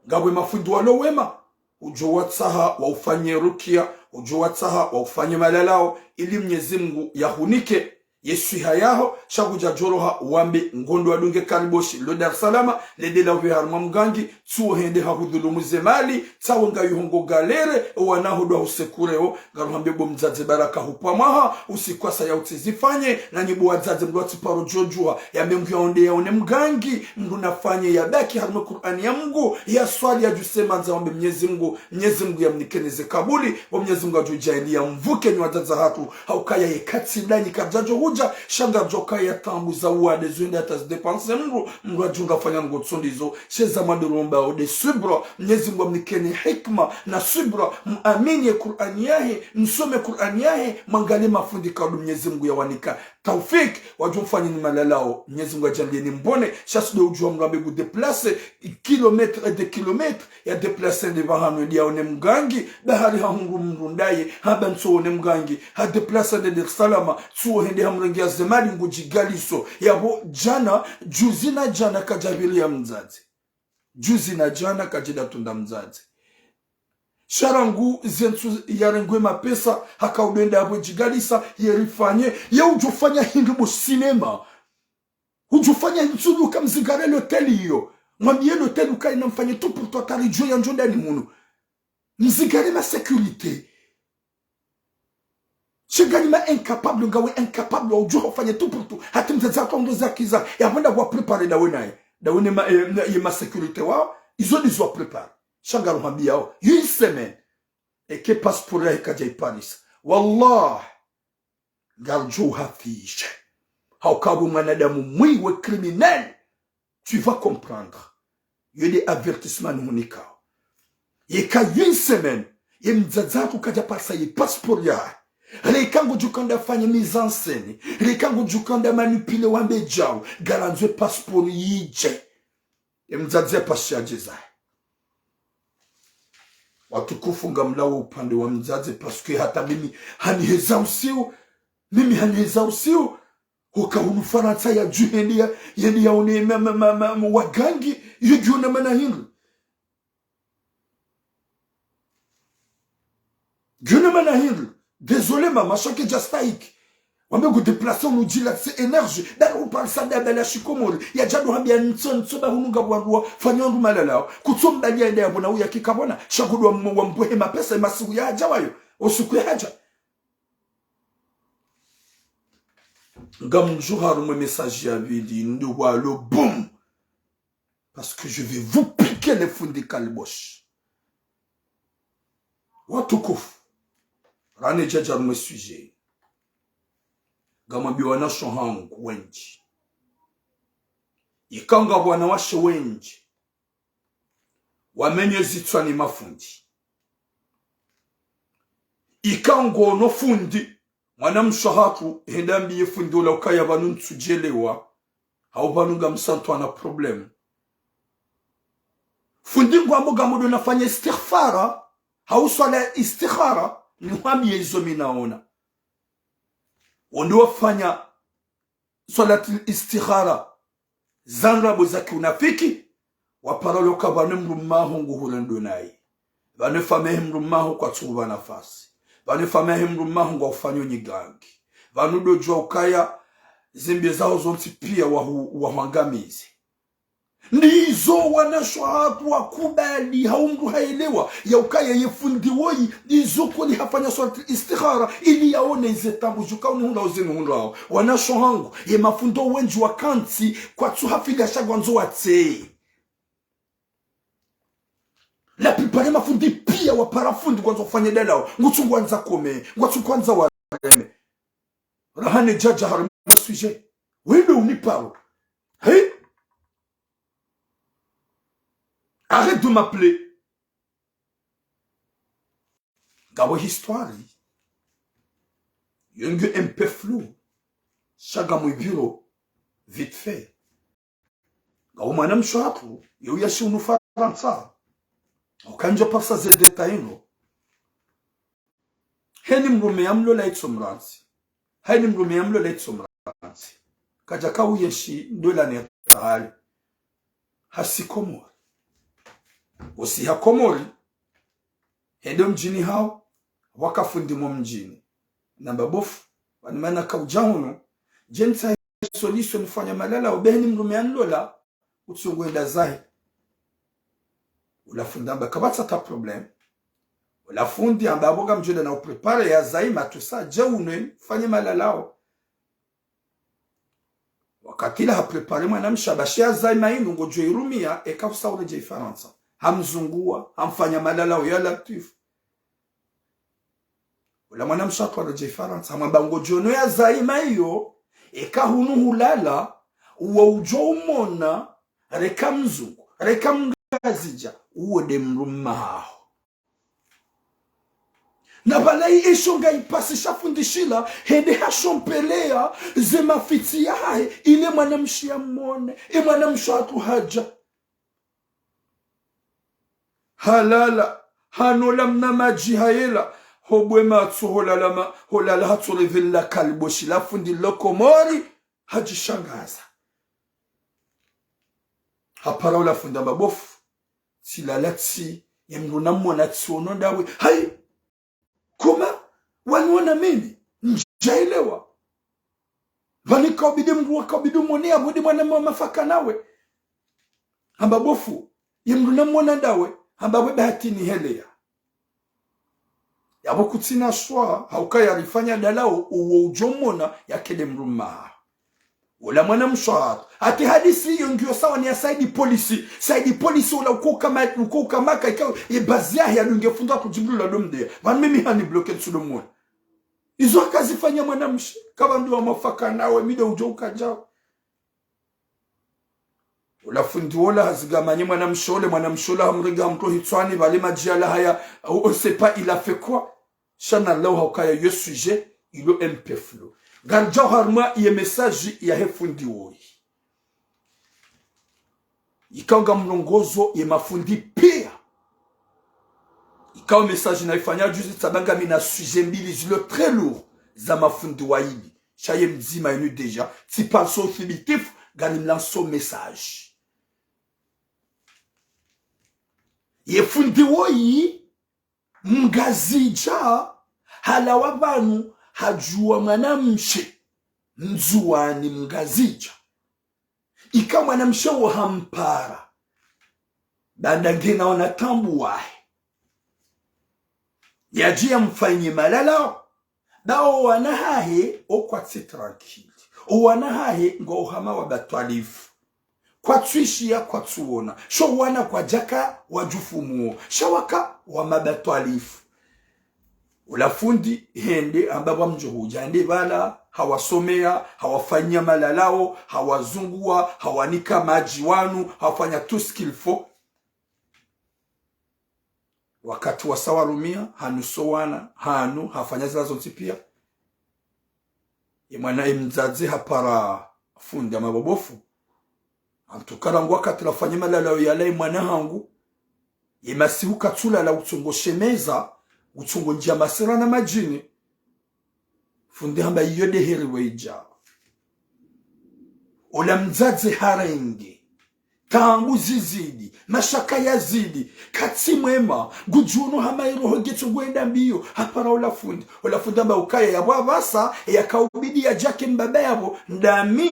Ngapvo mafundi walo wema. Udjo watsaha wa ufanye rukia, udjo watsaha wa ufanye malalao, ili Mnyezi Mngu yahunike ye swiha yaho, sha kudja djoroha wambe ngondo wadunge kariboshi lo Dar es Salaam, lende la uve harumwa mgangi, tsuwo hende hahudhulumu ze mali, tsawe ngayuhongo galere, owanaho dwa husekureo, ngaruhambe bo mdzadze Baraka hupvwa mwaha, usikwasa ya utsizifanye, na nyi bo wadzadze mdru watsiparo djodjuha, ya mengu yaonde yaone mgangi, mdru nafanye ya baki harumwa Kur'ani ya Mngu, ya swali ya djuse mandza wambe Mnyezi Mngu, Mnyezi Mngu ya mnikeni ze kabuli, bo Mnyezi Mngu adjo djaaliya mvuke nyi wadzadze hatru, haukaya ye katsi ndanyi kadjadjo hudja, sha ngaridjo kaya tambu za uwade zo hende hata zi dépenser mdru, mdru adjo ngafanya ngo tsundizo, she za madurumba ode subra, Mnyezi Mngu amnikeni hikma na subra, muamini ye Kur'ani yahe, msome Kur'ani yahe, mwangalie mafundi kado Mnyezi Mngu yawanika taufik, wadjo mfanyeni malalao, Mnyezi Mngu adjaalieni mbone, sha si ndo udjuwa mdru ambe gu déplacer, kilomètres et des kilomètres, ya déplacer nde pvahanu nde yaone mgangi, ba hari hahundru mdru ndaye, hamba ntsuone mgangi, ha déplacer nde Dar es Salaam, tsuwo hende hamrenge ya ze mali ngudjigaliso, yapvo djana, juzi na djana kadjapviri ya mdzadze. Juzi na djana kadjida tunda mdzadze. Sha rangu ze ntsu yarengwe mapesa, haka udwenda yapvo djigalisa, ye rifanye, ye udjo fanya hindru bo cinéma. Udjo fanya hindru uka mzingare l'hôtel iyo. Mwambie l'hôtel uka ina mfanye tout pour toi, tari djo ya ndjo ndani munu. Mzingare ma sécurité. Sha nganyi ma incapable, ngawe incapable, udjo ufanye tout pour tout. Hata mdzadze hatru ndo zakiza, yapvo nda wa préparer ndawe naye. Ndawe ne ma, eh, ne, ye ma sécurité wao, izo ndizo wa préparer. Sha ngaruhambiao, une semaine. Eke passeport yahe kadja iparisa. Wallah, ngaridjo uhafishe. Hauka we mwanadamu mwi we criminel. Tu vas comprendre. Yo nde avertissement nihunikao. Yeka une semaine, ye mdzadze hatru kadja parisa ye passeport yahe. Reka ngudjo kanda fanye mise en scène. Reka ngudjo kanda manipuler wambe djau. Ngarandzo ye passeport yidje. Ye mdzadze yapashe yadje zahe. Watukufu ngamlawo upande wa mdzadze, parce que hata mimi haniheza usiu. Mimi haniheza usiu. Huka hunu Farantsa yadju hende ya, yende yaone ma, ma, ma, ma, ma, wagangi, yo ngiyo na mana hindru. Ngiyo na mana hindru. Désolé mama, sha kedja stahiki. Wambe ngu déplacer unu djila tsi énergie. Dara uparisa nda bala shikomori. Yadja ndo hambia ntso, ntso ba hunu ngapvo wandru wafanya wandru malalao. Kutso mbali ya nda yapvona uya kikapvona. Sha ngudwa mwe wambwehe mapesa ye masiku yadja wayo. Osuku yadja. Ngamdjo harumwa ye message ya pvili, ndo walo boum. Parce que je vais vous piquer les fundi kalibosh. Watukufu. Rane djadja harumwa ye sujet. Ngamwambia wanasho hangu wendji. Yika ngapvo wanawashe wendji. Wamenye zitswa ni mafundi. Yika ngono fundi, mwanamshe hatru, hende ambiye fundi ola ukaya pvanu ntsudjelewa, hau pvanu ngamsantwa na problème. Fundi ngwambo ngamdjo nafanya istighfara, hau swala ya istikhara, nihwambiye izo mi naona. Wo ndo wafanya swalatul istikhara, zandrabo za kiunafiki, wapara loka pvanu mdrumme waho nguhurendo naye. Pvanu famiyi yahe mdrumme waho kwatsuhupva nafasi. Pvanu famiyi yahe mdrumme waho ngwaufanyo nyigangi. pvanu ndo djuwa ukaya zembi zaho zontsi piya wahu-, wahwangamize. Ndizo wanashe wahatru wakubali, hau mndru haelewa ya ukaya ye fundi woyi, ndizo kweli hafanya swalatul istikhara, ili yaone ize taabu djuka unu hundra uzinu hundrao. Wanashe wahangu, ye mafundi wendji wakantsi, kwatsu hafidha sha ngwandzo watse. La plupart ya mafundi piya wapara fundi ngwandzo ufanye dalao, ngutsu ngwandzo kome, ngwatsu ngwandzo wareme. Rahane djadja harumwa sujet. Wende uniparo. Hey! Arrête de m'appeler. Ngapvo histoire. Yo ngiyo un peu flou. Sha ngamwibiro vite fait. Ngapvo mwanamshe hatru, yo yashi hunu Farantsa. Ukandjo parisa ze détails no. Heni mdrume yamlola itso mrantsi. Heni mdrume yamlola itso mrantsi. Kadjaka uyenshi ndola ne tahali. Hasi Komori. Osi ha Komori. Hende mdjini hawo, waka fundi mo mdjini. Namba bofu, wani mana kaudja hunu, djentsa solution fanya malalao, be heni mdrume yanilola, utsungu enda zahe. Ula fundi amba kapvatsi ata problème. Ula fundi amba apvo ngamdjo enda na uprépare ya zaima tout ça, dje unwe, fanye malalao. Wakati ula haprépare mwanamshe, amba she ya zaima inu ngodjo irumia, eka usa uredjei Farantsa. Hamzunguwa, hamfanya malalao ya latwifu. Ula mwanamshe hatru haredjei Farantsa, hamwamba ngodjo no ya zaima iyo, eka hunu hulala, uwo udjo umona, reka mzungu, reka mngazidja, uwo nde mdrume haho. Na pvala yi esho ngayipasi sha fundi shila, hende hashompeleya ze mafitsi yahahe, ile mwanamshe yamone, e mwanamshe hatru hadja. Halala, hanola mna madji hayela, hobwe matso holala ma-, holala hatso revela kaliboshi la fundi lo Komori, hadjishangaza. Hapara ula fundi amba bofu. Tsilala tsi, ye mdru namwona tsiono ndawe. Hayi! Koma, waniona mimi, ndjaelewa. Pvani kaubidi mdru wa kaubidi umone ya budi mwana mwa mafaka nawe. Amba bofu, ye mdru namwona ndawe, amba we bahati niheleya. Yapvo kutsina shwa, hauka yarifanya dalao, uwo udjo mona, yake nde mdrume haho. Ula mwanamshe hatru. Ati hadisi iyo ngiyo sawa ni ya Saidi Polisi. Saidi Polisi ula uko ukama-, uko ukamaka ikao ye bazi yahe yadunge fundi wa kudjimlula domdeya. Pvanu mimi hani bloqué ntsu domwona. Izo hakazifanya mwanamshe. Kapvandru wa mafaka nawe, mi nde udjo ukadjao. Ula fundi wola hazigamanye mwanamshe ole, mwanamshe ola hamrenge hamtowa hitswani, pvale madji yala haya, on sait pas il a fait quoi. Sha na lawa hukaya yo sujet, ilo un peu flou. Ngaridjao harumwa ye message yahe fundi woyi. Ikao ngamlongozo ye mafundi piya. Ikao message nayifanya juzi tsabanga mina sujet mbili zilo très lourd za mafundi wayili. Sha ye mdzima yinu déjà, tsi parisa uthibitifu, ngarimlanso message. Ye fundi woyi, mngazidja, halawa pvanu, hadjuwa mwanamshe, mndzuwani mngazidja. Ika mwanamshe wo hampara, baanda ngena ona taabu wahe. Yadje yamfanye malalao, ba o wana hahe o kwatsi tranquille. O wana hahe ngo hama wa batwalifu. Kwatsu ishiya kwatsu wona. Sho wana kwadjaka wadjufumu wo. Sha waka wa mabatwalifu. Ula fundi hende hamba pvwa mdjo hudja hende pvala, hawasomeya, hawafanya malalao, hawazunguwa, hawanika madji wanu, hawafanya tout ce qu'il faut. Wakati wasa warumia, hanu so wana, hanu, hafanya zila zontsi piya. Ye mwana ye mdzadze hapara fundi hamba bofu. Antukara ngu wakati rafanya malalao yala ye mwana hangu. Ye masihu katsulala utsungo shemeza, utsungo ndjia masira na madjini. Fundi hamba iyo nde heri weyidja. Ola mdzadze harenge. Taabu zizidi, mashaka yazidi, katsi mwema, ngudjuono hama ye roho ngetso ngwenda mbiyo, hapara ola fundi. Ola fundi hamba ukaya yapvo apvasa, yakaubidi yadjake mbaba yapvo, ndami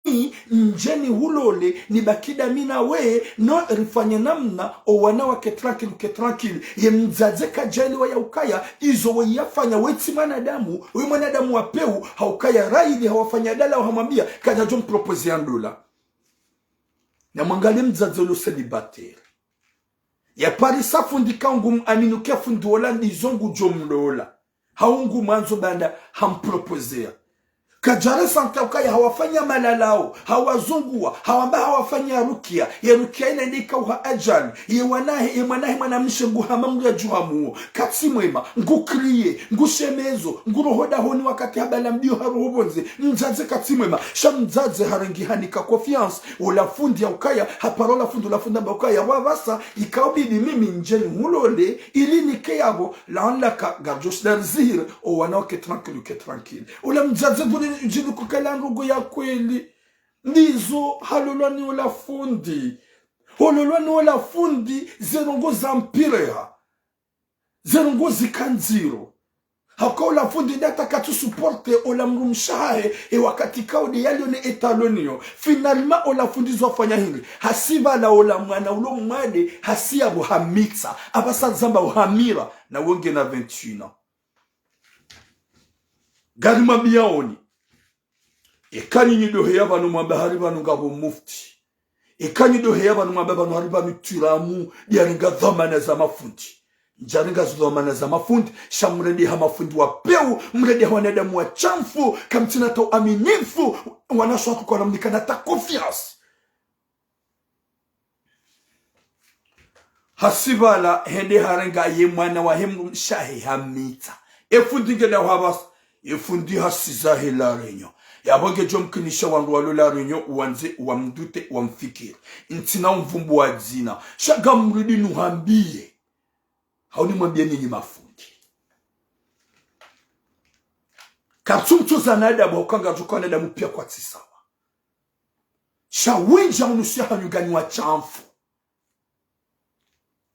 ndje nihulole, nibaki ndami nawe, no rifanye namna, owana wake tranquille, ke tranquille. Ye mdzadze kadjaelewa ya ukaya, izo we yafanya, we tsi mwanadamu, we mwanadamu wa pewu, ha ukaya raili hawafanya dala, hamwambia, kadjadjo mproposer ya ndola. Namwangalie mdzadze ulo célibataire. Yaparisa fundi ka ngu muamini ke fundi wola ndizo ngudjo mlola. Hau ngu mwandzo baanda hamproposer. Kadjare santa ukaya hawafanya malalao, hawazunguwa, hawamba hawafanya rukia, ye rukia ina ndika uha ajali, ye wanahe, ye mwanahe mwanamshe ngu hama mdru yadjuha muo, katsi mwema, ngu crier, ngu shemezo, ngu roho dahoni wakati habala mbiyo ha roho pvondze, mdzadze katsi mwema, sha mdzadze harengi hanika confiance, ola fundi ya ukaya, hapara ola fundi, ola fundi hamba ukaya, yapvo apvasa, ikaubidi mimi ndje nihulole, ili nike yapvo, laanlaka, ngardjo shinda rizihire, owana wake tranquille, ke tranquille. Ola mdzadze nguri djini kukala ndrongo ya kweli. Ndizo halolwa ni ola fundi. Hololwa ni ola fundi, ze ndrongo zampireha. Ze ndrongo zika ndziro. Haka ola fundi nda hata katsu supporter ola mdrumshe wahahe, e wakati kaudi yalio ne état yalio nayo. Finalement ola fundi zo hafanya hindri. Hasi pvala ola mwana ulo mwade, hasi yapvo hamitsa. Apvasa zamba uhamira, na wo ngena vingt et un ans. Ngarimwambiaoni. Eka nyinyi ndo heya pvanu mwamba hari pvanu ngapvo mufti. Eka nyinyi ndo heya pvanu mwamba pvanu hari pvanu twiramu, ndiyarenga dhwamana za mafundi. Ndjarenga zo dhwamana za mafundi, sha mrende ha mafundi wa pewu, mrende ha wanadamu washamfu, kamtsina hata uaminifu, wanashe watru kwana mnikana hata confiance. Hasi pvala hende harenga ye mwana wahe mdrumshe wahe hamitsa. E fundi ngenda hapvasa, e fundi hasiza he La Réunion. Yapvo ngedjo mkinisha wandru walo La Réunion, wandze, wamdute, wamfikiri. Ntsina umvumbuwa dzina. Sha ngamrudi nuhambiye. Hau nimwambiye nyinyi mafundi. Katsu mtsoza na adabu, hauka ngardjo ka wanadamu piya kwatsi sawa. Sha wendji unusu ya hanyu nganyi washamfu.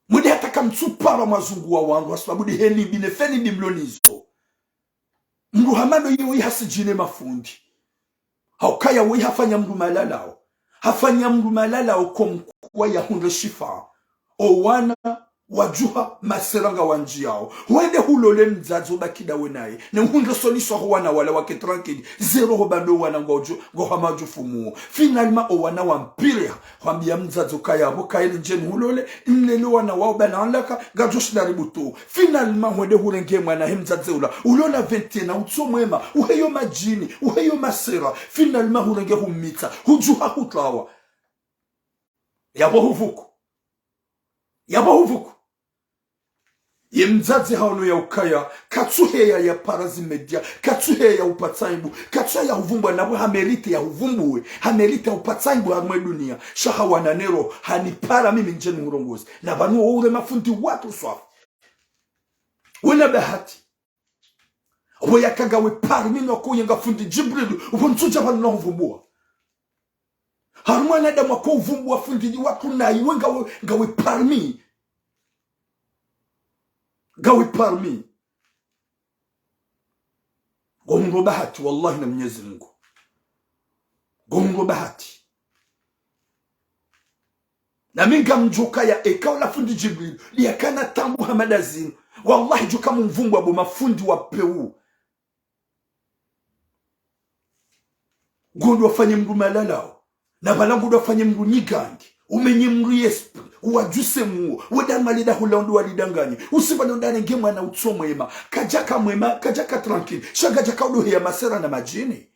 Mwende hata kamtsupara mwazunguwa wandru, hasibabu ndi heli mbi ne feni mbi mlo nizo. Mdru hama ndo yeyi hasidjine mafundi. Haukaya weyi hafanya mdru malalao. Hafanya mdru malalao comme quoi yahundre shifa. Owana wadjuha masera ngawandjiyao. Hwende hulole mdzadze ubaki ndawe naye. Ne uhundre solution ho wana wala wake tranquille. Zéro ho bando wana ngwadjo, ngwahama wadjo fumuo. Finalement owana wampireha. Hwambia mdzadze ukaya apvo kayili ndjeni hulole, nilele wana wao bana anlaka, ngadjo shinda ributu. Finalement, hwende hurenge mwana he mdzadze ula, ulo na vingt et un ans, utso mwema, uheyo madjini, uheyo masera. Finalement, hurenge humitsa, hudjuha hutlawa. Yapvo huvuku. Yapvo huvuku. Ye mdzadze haono ya ukaya, katsuheya yapara zi média, katsuheya upatsa aibu, katsuheya huvumbwa napvo hamérite ya huvumbuwe, hamérite ya upatsa aibu harumwa e dunia, sha hawana ne roho, hanipara mimi ndjeni hurongozi. Na pvanu wo ure mafundi watru swafi. Wena bahati. Apvo yaka ngawe parmi no kuyenga fundi Djibril, apvo ntsudja pvanu na huvumbuwa. Harumwa wanadamu wako uvumbuwa fundi watru nayi we ngawe, ngawe parmi. Ngawe parmi. Ngohundro bahati, wallahi na Mnyezi Mungu. Ngohundro bahati. Na mi ngamdjuwa ukaya eka ola fundi Djibril, liyakana taabu hama ndazinu. Wallahi djuka mumvumbuwa bo mafundi wa pewu. Ngondo wafanye mdru malalao. Na pvala ngondo wafanye mdru nyigangi. Umenye mdru esprit. Uwadjuse muo. Weda mali da hula ondo walidanganye. Usiba no ndane nge mwana utso mwema. Kadjaka mwema, kadjaka tranquille. Sha ngadjaka udo heya masera na madjini.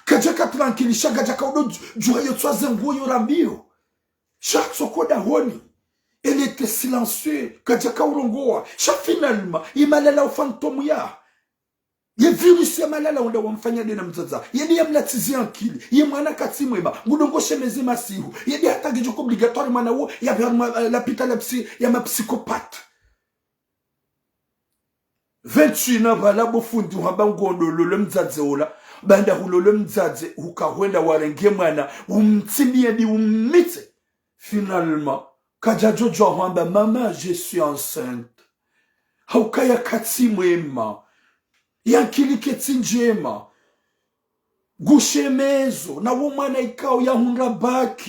Kadjaka tranquille, sha ngadjaka udo dju-, djuha yo tswaze nguo yo rambiyo. Sha tsoko dahoni. Elle était silencieux. Kadjaka urongowa. Sha finalement, ye malalao fantôme ya. Ye virus ya malalao nda wamfanya nde na mdzadze. Ye nde yamlatsizi ankili. Ye mwana katsi mwema. Ngudo ngo shemeze masihu. Ye nde hata ngedjo ko obligatoire mwana wo yapve harumwa, eh, lapitali la psy-, ya mapsychopathe. Vingt-huit na pvala bo fundi uhamba ngondo lole mdzadze ola, baanda hulole mdzadze, hukahwenda warenge mwana, umtsimbiye ndi ummitse. Finalement, kadjadjo djuwa hwamba, maman, je suis enceinte. Haukaya katsi mwema. Ye ankili ketsi ndjema. Ngushemezo, na wo mwana ikao yahundra bac,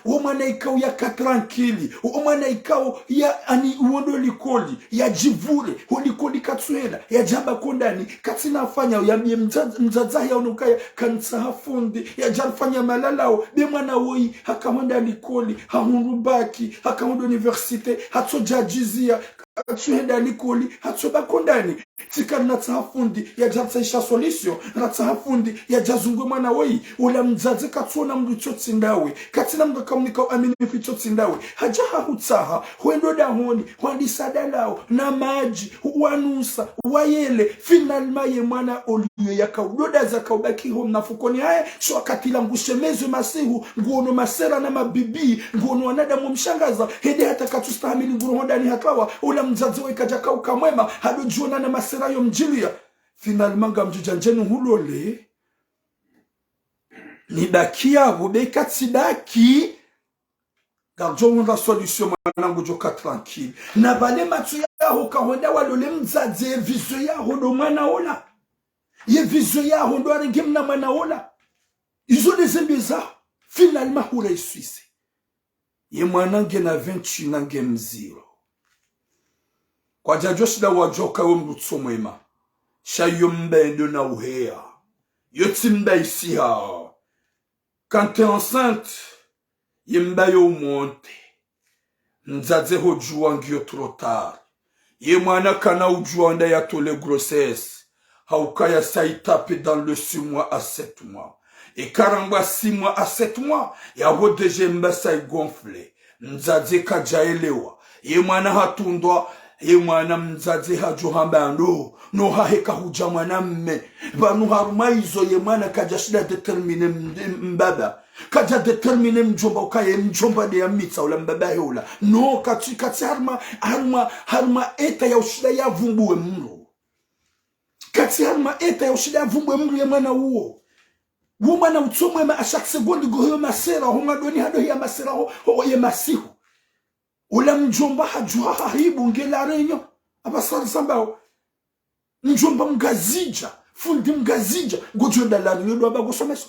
wo mwana ikao yaka tranquille, wo mwana ikao ya ani uwondo likoli, yadjipvure, ho likoli katsuhenda, yadjamba kondani, katsina afanya, yambiye mdza-, mdzadze yahe yaono ukaya, kantsaha fundi, yadjarifanya malalao, be mwana woyi, hakahwenda likoli, hahundru bac, hakahundra université, hatsodjadjizia, katsuhenda likoli, hatsoba kondani. Tsi ka rinatsaha fundi yadjaritsahisha solution, rinatsaha fundi yadjazungue mwana woyi, ula mdzadze katsuona mndru tsotsi ndawe, katsina mndru akamnika uaminifu tsotsi ndawe. Hadja hahutsaha, hwendo dahoni, hwandisa dalao, na madji, wanusa, wayele, finalement ye mwana oliyo yakaudoda zakaubaki ho mnafukoni hahe, sho wakati la ngushemezo masihu, nguono masera na mabibi, nguono wanadamu wamshangaza, hende hata katsustahamili nguroho ndani hakawa, ula mdzadze waye kadjakauka mwema, hadodjuona na masera yo mdjiliya. Finalement ngamdjudja ndjenu hulole. Nidaki yapvo be katsidaki. Ngardjo hundra solution mwana ngudjoka tranquille. Na pvale matso yaho kahwenda walole mdzadze ye vision yaho ndo mwana ola. Ye vision yaho ndo arenge mna mwana ola. Izo nde zembe zaho. Finalement hura iswise. Ye mwana ngena vingt-huit na nge mdziro. Kwadjadjo shinda wadjoka wo mndru tso mwema. Sha yo mba ndo na uheya. Yo tsi mba isiha. Quand t'es enceinte, ye mba yo umonte. Mdzadze hodjuwa ngiyo trop tard. Ye mwana kana udjuwa nda yatole grossesse. Haukaya sa itape dans le six mois à sept mois. Eka rambwa six mois à sept mois, yapvo déjà ye mba sa igonfle. Mdzadze kadjaelewa. Ye mwana hatundwa, ye mwana mdzadze hadjo hamba ndo, no hahe kahudja mwana mme. Pvanu harumwa izo ye mwana kadjashinda déterminer m-, m-, mbaba. Kadja déterminer mdjomba ukaya ye mdjomba nde yammitsa ula mbaba he ula. No, katsi, katsi harumwa, harumwa, harumwa état ya ushinda yavumbuwe mndru. Katsi harumwa état ya ushinda yavumbuwe mndru ye mwana uwo. Wo mwana utso mwema à chaque seconde ngo heyo masera, ho mwadoni hado heya masera ho, ho ye masihu. Ula mdjomba hadjuha hahibu nge La Réunion. Apvasa risambao. Mdjomba Mngazidja, fundi Mngazidja, ngodjo enda La Réunion ndo amba ngosomeso.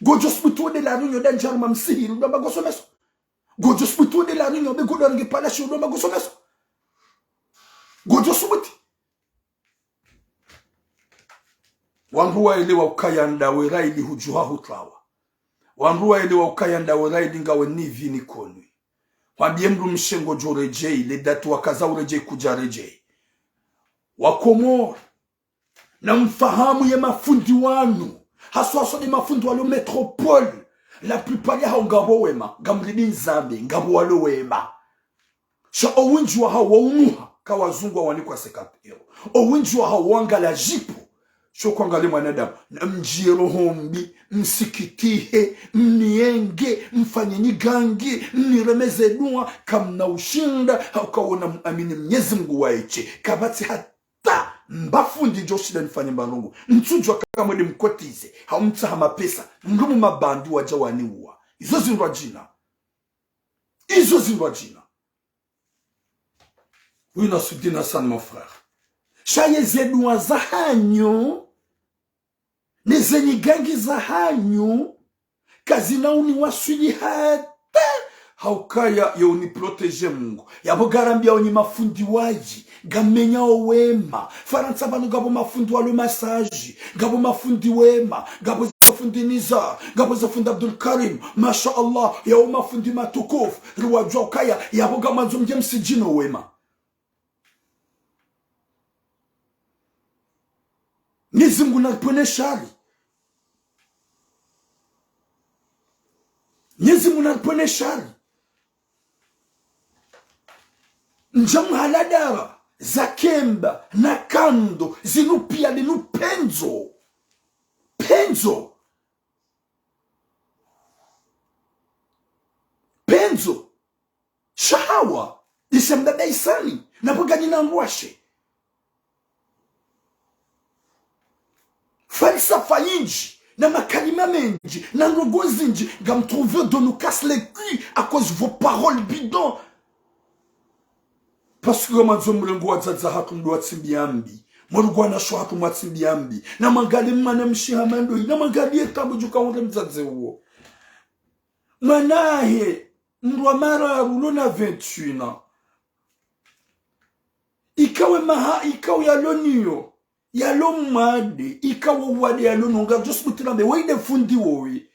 Ngodjo subuti wende La Réunion nda ndjaruma msihiri ndo amba ngosomeso. Ngodjo subuti wende La Réunion be ngodjo nge palashi ndo amba ngosomeso. Ngodjo subuti. Wandru waelewa ukaya ndawe raili hudjuha hutsawa. Wandru waelewa ukaya ndawe raili ngawe ni vini konwi. Hwambiye mndru mshe ngodjo redjei, le date wakaza uredjei kudja redjei. Wakomori, na mfahamu ye mafundi wanu. Haswa haswa nde mafundi walo métropole. La plupart yahao ngapvo wema, ngamridi nzambe, ngapvo walo wema. Sha owindji wahao waunuha, kawazungu wawanikwa cinquante euros. Owindji wahao wangala jipo. Sho kwangale mwanadamu, na mdjiye roho mbi, msikitihe, mnienge, mfanye nyigangi, mniremeze dua, kamna ushinda, hauka wona muamini Mnyezi Mungu waeshe. Kapvatsi hata mba fundi djo shinda nifanye mba ndrongo. Ntsudjwa kamwe nde mkotize, hau mtsaha mapesa, mndru mu mabandi wadja waniuwa. Izo zindrwadjina. Izo zindrwadjina. Oui, Nasruddin Hassan, mon frère. Sha ye ze dua zahanyu, ne ze nyigangi zahanyu, kazina uniwaswili hata, haukaya yo uniprotéger Mungu. Yapvo ngarambiao nyi mafundi wayi, ngammenyao wema. Farantsa pvanu ngapvo mafundi walo massage, ngapvo mafundi wema, ngapvo ze fundi Niza, ngapvo ze fundi Abdul Karim. Masha Allah, yao mafundi matukufu, riwadjua ukaya, yapvo ngamwandzo mdje msidjino wema. Mnyezi Mungu naripvwene shari. Mnyezi Mungu naripvwene shari. Ndja mhala dara, za kemba, na kando, zinu pia linu pendzo. Pendzo. Pendzo. Shahawa, isa mbaba isani, na pvwangani na ngwashe. falsafa nyindji, na makalima mendji, na ndrongoo zindji, ngamtrouve de nous casse les couilles à cause vos paroles bidons. Parce que mwandzo mrenge wadzadze hatru mdru watsimbiya mbi. Mrenge wanashe hatru mwatsimbiya mbi. Na mwangalie mwanamshe hama ndoyi, na mwangalie tabu djo ka ure mdzadze uwo. Mwanahe, mdru wa mararu lo na vingt et un ans. Ikawe maha, ikawe yalo niyo, yalo mwade, ikawe wade yalo nonga, just mutila mbe, wayi nde fundi woyi.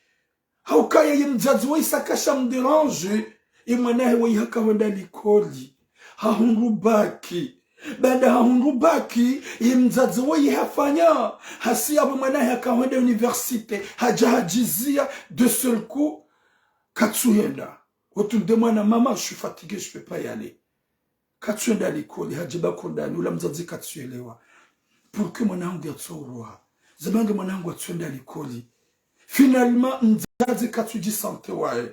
Haukaya ye mdzadze wayi sha kasha mdérange, ye mwanahe wayi haka hwenda likoli. Hahundru bac. Baanda hahundru bac, ye mdzadze wayi hafanya. Hasi yapvo mwanahe haka hwenda université. Hadja hadjiziya, de seul coup, katsuhenda. Wotunde mwana, maman, je suis fatigué, je peux pas y aller. Katsuhenda likoli, hadja ba kondani, ula mdzadze katsuelewa. Pourquoi mwana hangu yatsourwa? Zamange mwana hangu yatsuhenda likoli. Finalement, mdzadze katsudji sentir waye.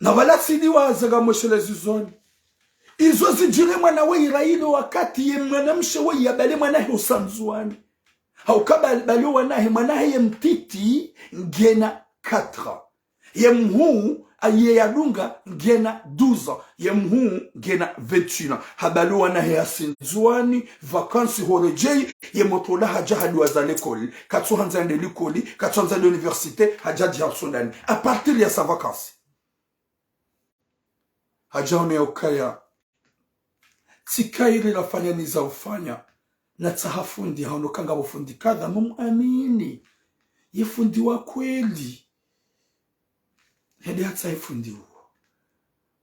Na pvala tsi liwaza ngamweshelezi zoni. Izo zidjiri mwana wayi ira ilo wakati ye mwanamshe wayi yabale mwanahe usa Ndzuwani. Hauka bal-, bale wanahe, mwanahe ye mtiti ngena quatre ans. Ye mhuu, aye yadunga ngena douze ans. Ye mhuu ngena vingt et un ans. Habale wanahe hasi Ndzuwani, vacances horedjeyi, ye motro la hadja haduwaza likoli. Katsuhandza yende likoli, katsuhandza yende université, hadja hadjiha usoni. À partir ya sa vacances. Hadja hunu yaukaya. Tsi kayiri lafanya niza ufanya. Natsaha fundi, haono ka ngapvo fundi kadha, mumwamini. Ye fundi wa kweli. Hende hatsahe fundi uwo.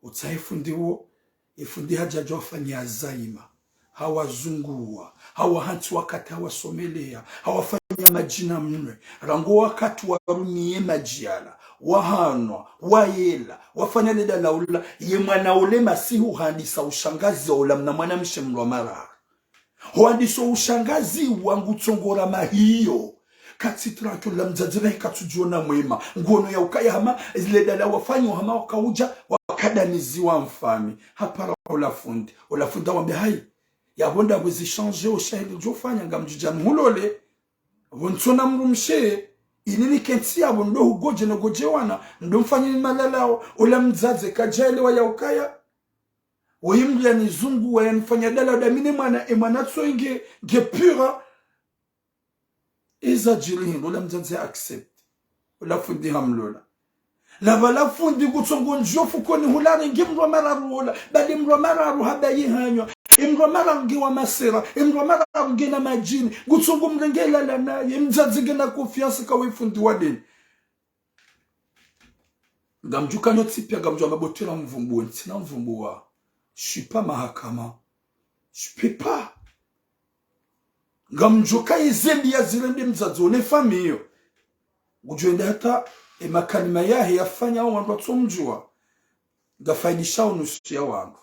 Utsahe fundi uwo, ye fundi hadja hadja wafanya zaima. Hawazunguwa, hawahantsi wakati hawasomeleya, hawafanya madjina mnwe. Rangu wakati warumiye madji yala, wahanwa, wayela, wafanya leda laula, ye mwana ule masihu handisa ushangazi wa ula mna mwanamshe mdru wa mararu. Hwandisa ushangazi wa ngutsongora mahiyo. Katsi tranquille, la mdzadze nahe katsudjiona mwema. Nguono yaukaya hama, zile dala wafanya hama wakaudja, wakadamiziwa mfami. Hapara ula fundi. Ula fundi hawambe hayi. Yapvo ndapvo zi changer o shahidi djofanya ngamdjudja mhulole. Pvo ntsona mdrumshe. Ini nikentsi yapvo ndo hugodje no godje wana. Ndo mfanye ni malalao. Ula mdzadze kadjaelewa yaukaya. Woyi mdru yanizunguwa, yanifanya dala, damine mwana, e mwana tso nge, nge pura. Iza djiri hindru, ula mdzadze accepte. Ula fundi hamlola. Na pvala fundi kutsongo ndjiyo fukoni hula renge mdru wa mararu ola. Bali mdru wa mararu haba yihanywa. E mdru wa mararu nge wa masera. E mdru wa mararu nge na madjini. Kutsongo mrenge lala naye. Mdzadze nge na confiance ka we fundi wa dini. Ngamdjuka nyo tsi pia, ngamdjuwa mabotela mvumbuwa, ntsina mvumbuwa. Je suis pas mahakama. Je peux pas. Ngamdjuka ye zembi yazirende mdzadze one famiyo. Ngudjwende hata e makalima yahe yafanya o wandru watsomdjuwa. Ngafaidisha o nusu ya wandru.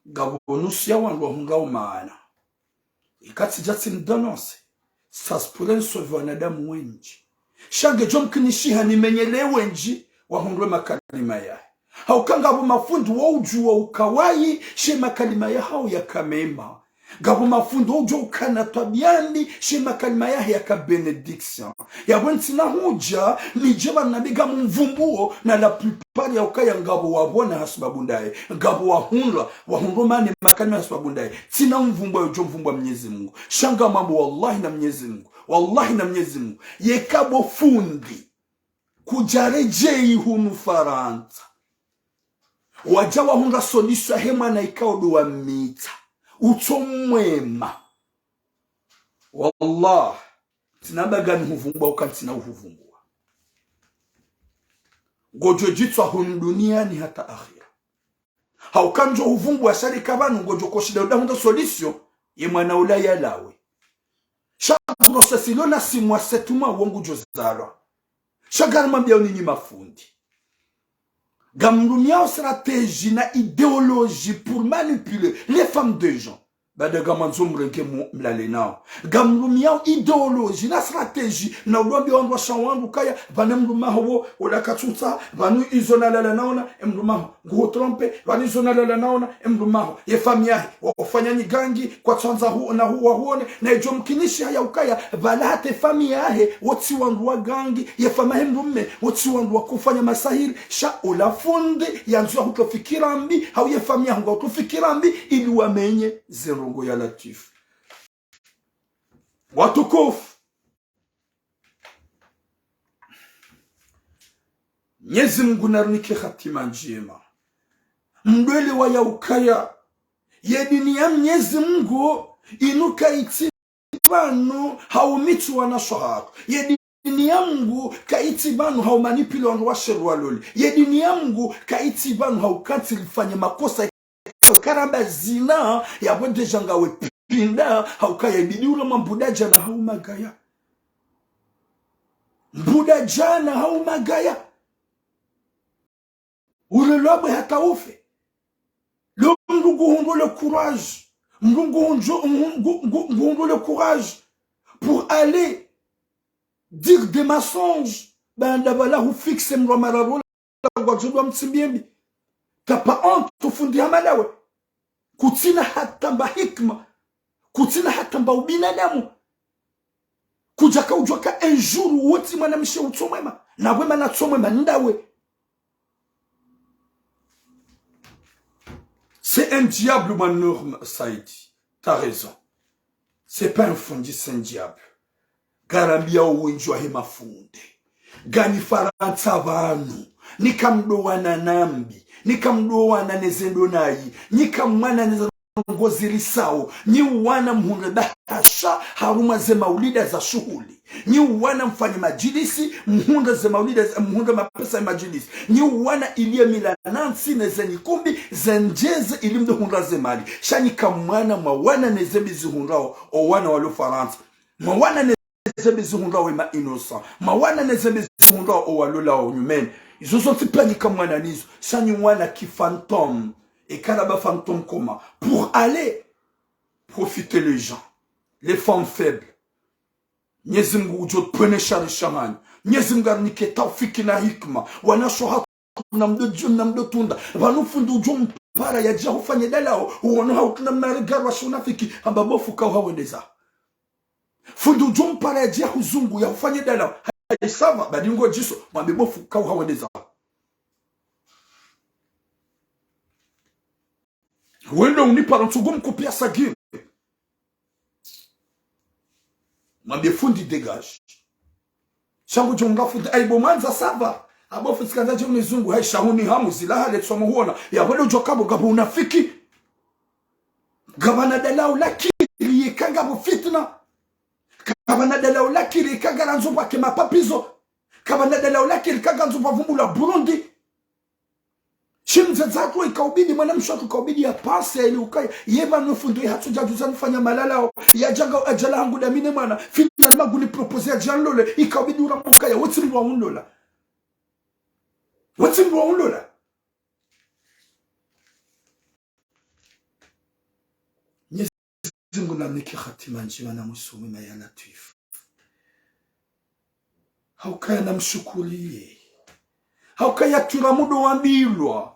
Ngapvo nusu ya wandru wahundrao maana. Ika tsidja tsimdénoncer, ça se pourrait nisauve wanadamu wendji. Sha ngedjo mkinishiha nimenyele wendji wahundre makalima yahe. Hauka ngapvo mafundi waudjuwa ukawayi, she makalima yahao yaka mema. Ngapvo mafundi waudjuwa ukana twabiya mbi, she makalima yahe yaka bénédiction. Yapvo ntsina hudja, nidje pvanu nambe ngamumvumbuo, na la plupart yaukaya ngapvo wapvona hasibabu ndaye, ngapvo wahundra, wahundra mane makalima hasibabu ndaye. Ntsina mvumbuo yodjo mvumbuwa Mnyezi Mungu. Sha ngamwambo wallahi na Mnyezi Mungu. Wallahi na Mnyezi Mungu. Yeka bo fundi kudjaredjeyi hunu Farantsa, wadja wahundra solution he mwana ikao ndo wamitsa. Utso mwema. Wallah, ntsina mba ngani huvumbuwa uka ntsina uhuvumbuwa. Ngodjo djitswa hunu duniani hata akhira. Hauka ndjo huvumbuwa sha rika pvanu ngodjo koshinda uda hundra solution ye mwana ula yalawe. Sha grossesse ilo na six mois, sept mois wo ngudjo zalwa. Sha ngarimwambiao nyinyi mafundi. Ngamrumiao stratégie na idéologie pour manipuler les femmes de gens. Baada ngamwandzo mrenge mu-, mlale nao. Ngamrumiyao idéologie na stratégie, na uwambia wandru washe wandru ukaya, pvanu mdrume waho wo, ola katsuntsaha, pvanu izo nalala nao na, e mdrume waho nguhu trompé, pvanu izo nalala nao na, e mdrume waho, ye famille yahe, wa-, wafanya nyigangi, kwatsuandza hu-, na hu-, wahuone, na idjo mkinishiha ya ukaya, pvala hata e famille yahe, wo tsi wandru wa gangi, ye famille yahe mdrume, wo tsi wandru wa kufanya masahiri, sha ola fundi, yandzo ya hutowa fikira mbi, hau ye famille yaho ngwatowo fikira mbi, ili wamenye ze ndrongoo ya Latwifu. Watukufu, Mnyezi Mungu narinike hatima ndjema. Mdru elewa ya ukaya, ye dini ya Mnyezi Mungu, inu kayitsi pvanu hau mitsu wanashe hatru. Ye dini ya Mungu kayitsi pvanu hau manipulé wandru washe ili walole. Ye dini ya Mungu kayitsi pvanu hau kantsi lifanye makosa, karamba zina, ya bwe déjà ngawe pinda, hau kaya ibidi ule mwa mbuda djana hau magaya. Mbuda djana hau magaya. Ule lwabwe hata ufe. Lo mdru nguhundru le courage. Mdru nguhundru, ngu-, ngu-, ngu-, nguhundru le courage pour aller dire des mensonges. Baanda pvala hu fixé mdru wa mararu ola ngwadjo dwa mtsimbiye mbi. Kapva honte, ufundi hama lawe. Kutsina hata mba hikima. Kutsina hata mba ubinadamu. Kudjaka udjuwa ka un jour wo tsi mwanamshe utso mwema. Na wema na tso mwema ndawe. C'est un diable, mon homme Saidi. T'as raison. C'est pas un fundi, c'est un diable. Ngarambiyao wendji wahe mafundi. Nganyi Farantsa pvanu. Nyi kamdjowana na mbi. Nyi kamdjowana ne ze ndro nayi. Nyi kamwana ne ze ndrongoo zirisao. Nyi wana mhundre bahasha harumwa ze maulida za shuhuli. Nyi wana mfanye madjilisi, mhundre ze maulida, mhundre mapesa ya madjilisi. Nyi wana ili ye mila nantsi ne ze nyikumbi, ze ndjeze ili mdjo hundra ze mali. Sha nyi kamwana mwawana ne ze mbi zihundrao, o wana walo Farantsa. Mwawana ne ze mbi zihundrao e ma innocents. Mwawana ne ze mbi zihundrao o walo lawa nyumeni. Izo zontsi piya nyi kamwana nizo. Sha nyi wana ki fantôme. Eka laba fantôme comment? Pour aller profiter les gens. Les femmes faibles. Mnyezi Mungu udjo pvwene shari sha hanyu. Mnyezi Mungu arinike taufiki na hikima. Wanashe hatru namdjo, namdjo tunda. Pvanu fundi udjo mpara yadje hufanye dalao. Uwono hautruna mna regard wa shi unafiki. Hamba bo fundi ka uhawendeza. Fundi udjo mpara yadje huzungu ya hufanye dalao. Hayi ça va, badi ngodjiso. Mwambe bo fundi ka uhawendeza. Wendo unipara ntsugu mkupia sagiri. Mwambie fundi dégage. Sha ngudjo nga fundi, ayi bo mwandza ça va. Abo fundi tsikandza dje unizungu, hayi sha huni hamu zila hale tsomo huona. Ya wale udjo kabo ngapvo unafiki. Ngapvana dalao lakiri yeka ngapvo fitna. Kapvana dalao lakiri yeka ngarandzo pvwake mapapizo. Kapvana dalao lakiri yeka ngarandzo pvwavumbulwa Burundi. Shi mdzadze hatru ikaubidi, mwanamshe hatru ikaubidi ya panse ya ili ukaya, ye pvanu fundi hatru djadjuza nifanya malalao, yadja nga adjala hangu dami ne mwana, finalement nguni proposé yadje yanlole, ikaubidi uramba ukaya, wo tsi mdru wa unlola. Wo tsi mdru wa unlola. Mnyezi Mungu namnike hatima ndjema na mwiso mwema ya Latwifu. Haukaya namshukuriye. Haukaya twira mdru wambilwa.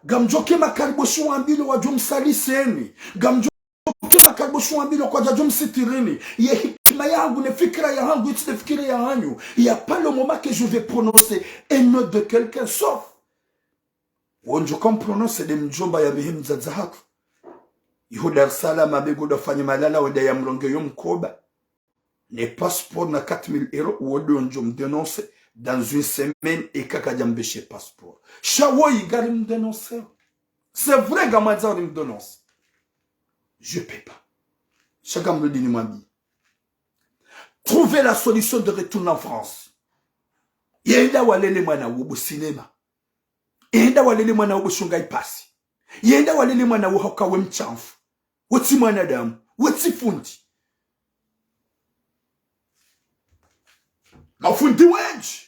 Ngamdjoke makaribu shi wambilwa wadjo msaliseni. Ngamdjoke makaribu shi wambilwa kwadjadjo msitirini. Ye hikima yahangu ne fikira yahangu, itsi ne fikira yahanyu. Il y a pas le moment que je vais prononcer un nom de quelqu'un, sauf wondjo kamprononcer nde mdjomba ya bihi mdzadze hatru. Iho Dar es Salaam, abego dafanya malalao wende yamrongee yo mkoba. Ne passeport na quatre mille euros, wo ndo ndjo mdénoncer dans une semaine, eka kadja mbeshe passeport. Sha woyi ngari mdénoncer. C'est vrai, ngamwandzo uri mdénoncer. Je peux pas. Sha ngamrudi nimwambie. Trouver la solution de retourner en France. Yenda walele mwana wo bo cinéma. Yenda walele mwana wo bo shonga ipasi. Yenda walele mwana wo hauka we mshamfu. We tsi mwanadamu. We tsi fundi. Mafundi wendji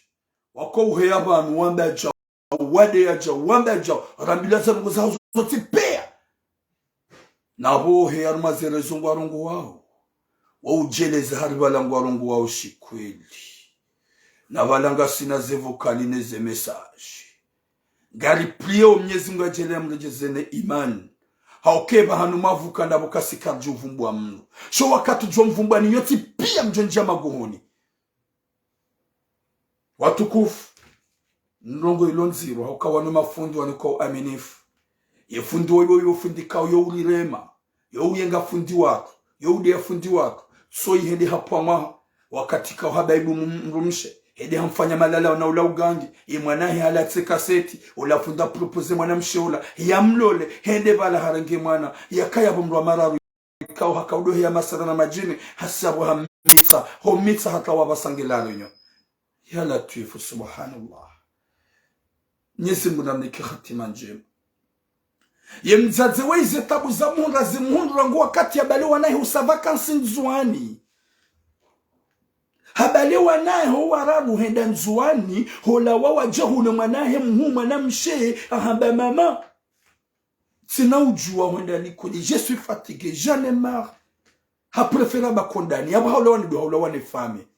wako uheya pvanu wamba djau, wade ya djau, wamba djau. Rambilwa ze ndrongoo zaho zontsi piya. Na pvo he harumwa ze réseaux ngwarongoao, wo udjeleze hari pvala ngwarongoao shikweli. Na pvala ngasina ze vocal ne ze message. Ngari prier o Mnyezi Mngu adjaanlie yamredjeze ne imani. Hauka pvahanu mwavuka ndapvo kasi karidjo uvumbua mndru. Sha wakati udjo mvumbua ni nyontsi pia mdjo ndjia magohoni. Watukufu, ndrongoo ilo ndziro, hauka wanu mafundi wanu kwa uaminifu. Ye fundi wowo yo fundi kao yo urirema, yo uyenga fundi watru, yo udeya fundi watru. So ihende hapvwa mwaha, wakati kao haba ibu mdrumshe, hende hamfanya malala na ula ugangi, ye mwana he halatse kaseti, ula fundi a proposer mwanamshe ula, yamlole, hende pvala harenge mwana, yakaya pvo mndru wa mararu, kao haka udohe ya masara na madjini, hasiya pvo hamitsa, ho mitsa hata wapvasa nge lalo nyo. Ya Latwifu, subhanallah. Mnyezi Mngu namnike hatima ndjema. Ye mdzadze we ize tabu za muhundra zi muhundra ngo wakati habale wanahe usa vacances Ndzuani. Habale wanahe ho wararu henda Ndzuani, hola wawadja hune mwanahe mhuu mwanamshe, ahamba mama, tsina udjua hwenda likoli, je suis fatigué, j'en ai marre. Ha préféra ba condamné, yapvo haula wane ndo haula wane famille.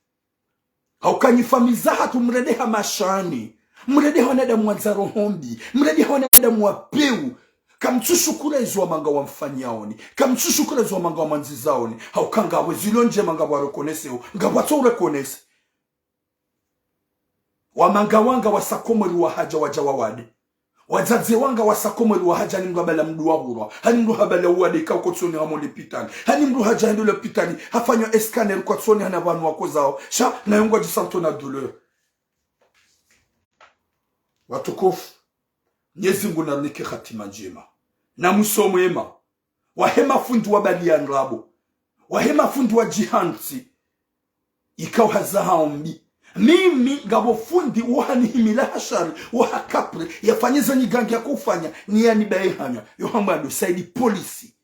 Hauka nyi famille zahatru mrende ha mashani, mrende ha wanadamu wa ndzaro hombi, mrende ha wanadamu wa peu. Kamtsushukura izo wamanga wamfanyaoni, kamtsushukura izo wamanga wamwandzizaoni. Hauka ngapvo zilo ndjema ngapvo wa reconnaisseo, ngapvo watso u reconnaisse. Wamanga wanga wasa Komori wahadja wadja wawade. Wadzadze wanga wasa Komori wahadja, hani mndru habala mndru wahurwa, hani mndru habala uwade ikao kotsoni hamo lopitali, hani mndru hadja hende lopitali hafanywa scanner kwatsoni hana pvanu wakozao. Sha nayo ngwadjisanto na douleur. Watukufu, Mnyezi Mngu namnike hatima ndjema. Na mwiso mwema. Wahe mafundi wabaliya ndrabo. Wahe mafundi wadjihantsi. Ikao haza haombi. Mimi ngapvo fundi wo hanihimila ha shari, wo ha kapre, yafanye za nyigangi yako ufanya, ni yanibaye hanywa. Yo hamwando, Saidi polisi.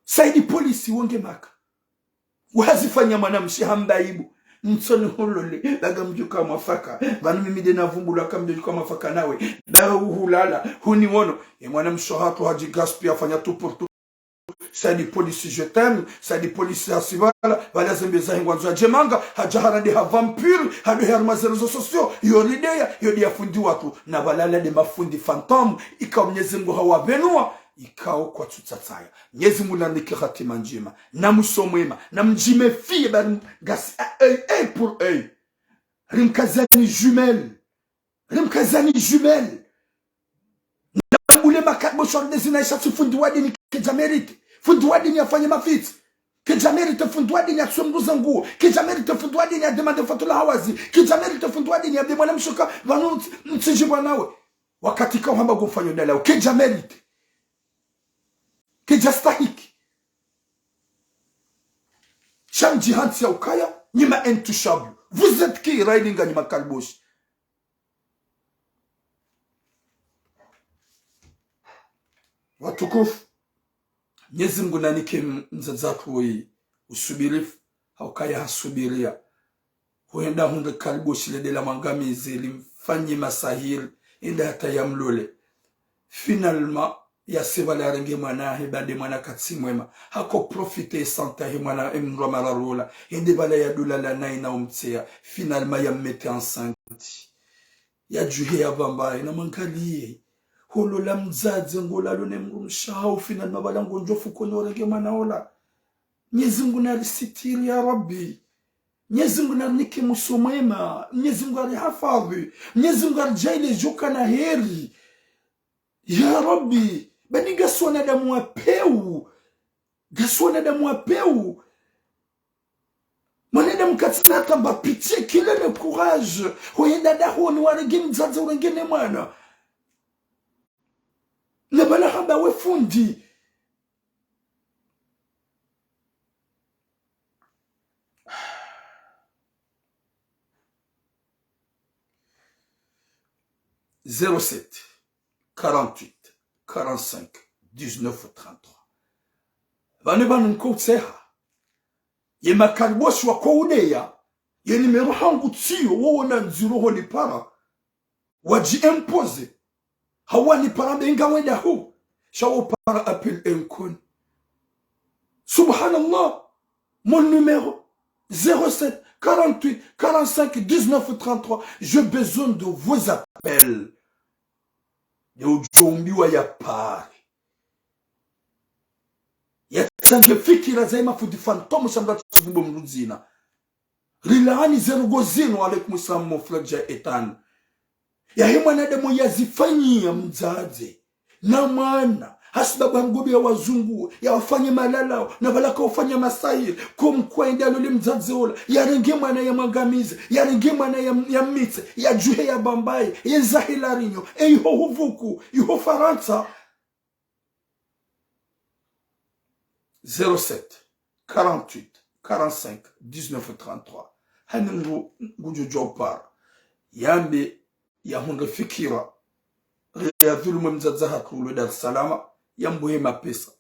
Saidi polisi wo nge Maka. Wazifanya mwanamshe hamba ibu. Ntsoni hulole, ba ngamdjuka mwafaka. Pvanu mimi nde navumbulwa ka ngamdjuka mwafaka nawe. Ba uhulala, huniwono. Ye mwanamshe hatru hadji gaspiller, hafanya tout pour tout. Saidi polisi je t'aime, Saidi polisi hasivala, pvala zembe zahe ngwandzo yadje manga, hadja harende ha vampire, hadohe harumwa ze réseaux sociaux, yo rideya, yo deya fundi watru, na pvala la nde mafundi fantôme, ikao Mnyezi Mngu hawapvenua, ikao kwatsu tsatsaya. Mnyezi Mngu namnike hatima ndjema, na mwiso mwema, na mdjimefiye bari ngasi à œil, œil pour œil. Rimkazani jumelle. Rimkazani jumelle. Na ule makadbo shwa nde zina isha tsi fundi wa dini kedja mérite. Fundi wa dini yafanye mafitsi. Kedja mérite fundi wa dini yatswe mndru za nguo. Kedja mérite fundi wa dini yademande fatula hawazi. Kedja mérite fundi wa dini yabe mwanamshe ka pvanu ntsi-, ntsidji pvwa nawe. Wakati ka uhamba ngomfanyo dalao. Kedja mérite. Kedja stahiki. Sha mdjihantsi ya ukaya, nyi ma intouchables. Vous êtes qui, railinga nyi makaliboshi? Watukufu, Mnyezi Mngu nanike m-, mdzadze hatru woyi usubirifu, ha ukaya hasubiriya. Hwenda hundre kaliboshi le nde la mwangamize, limfanye masahiri, ende hata yamlole. Finalement, yasipvala yarenge mwana hahe, ba nde mwana katsi mwema. Hako profiter santé yahe mwana, emndru wa mararu ola. Ende pvala yadolala naye na umtseya. Finalement, yammettre enceinte. Yadjuhe yapvambaye, na mwangaliye. Holola mdzadze ngolalo ne mdrumshe haho, finalement pvala ngondjo fukoni orenge mwana ola. Mnyezi Mngu narisitiri ya Rabbi. Mnyezi Mngu narinike mwiso mwema. Mnyezi Mngu arihafadhwi. Mnyezi Mngu aridjaanlie djoka na heri. Ya Rabbi, badi ngasi wanadamu wa peu. Ngasi wanadamu wa peu. Mwanadamu katsina hata mba pitié, qu'il ait le courage. Hoyenda dahoni warenge mdzadze urenge ne mwana. Na pvala hamba we fundi. Zéro sept, quarante-huit, quarante-cinq, dix-neuf, trente-trois. Pvanu pvanu nko utseha. Ye makaliboshi wako udeya, ye numéro hangu tsiyo, wowo na ndziro ho nipara. Wadji imposer. Hawa nipara mbe ngawenda hu. Sha wo para appel inconnu. Subhanallah. Mon numéro, zéro sept, quarante-huit, quarante-cinq, dix-neuf, trente-trois. J'ai besoin de vos appels. Ye udjo umbiwa ya pare. Yatsange fikira za ye mafundi fantôme sha mdru atsi vumbo mdru dzina. Rilaani ze ndrongoo zinu, alaikum salam, mon frère Jay Ethan. Yahe mwanadamu yazifanyia mdzadze na mwana, hasibabu ya mgobe ya wazungu, ya wafanye malalao, na pvala ka ufanya masahiri, comme quoi ende alole mdzadze ola, yarenge mwana ya mwangamize, yarenge mwana ya, ya mmitse, ya djuhe ya bambaye, ye zahe La Réunion, e iho huvuku, iho Farantsa. Zéro sept, quarante-huit, quarante-cinq, dix-neuf, trente-trois. Hani mdru ngudjo djuwa upara. Yambe yahundre fikira. Yadhulumu mdzadze hatru ulo Dar es Salaam. Yambuhe mapesa.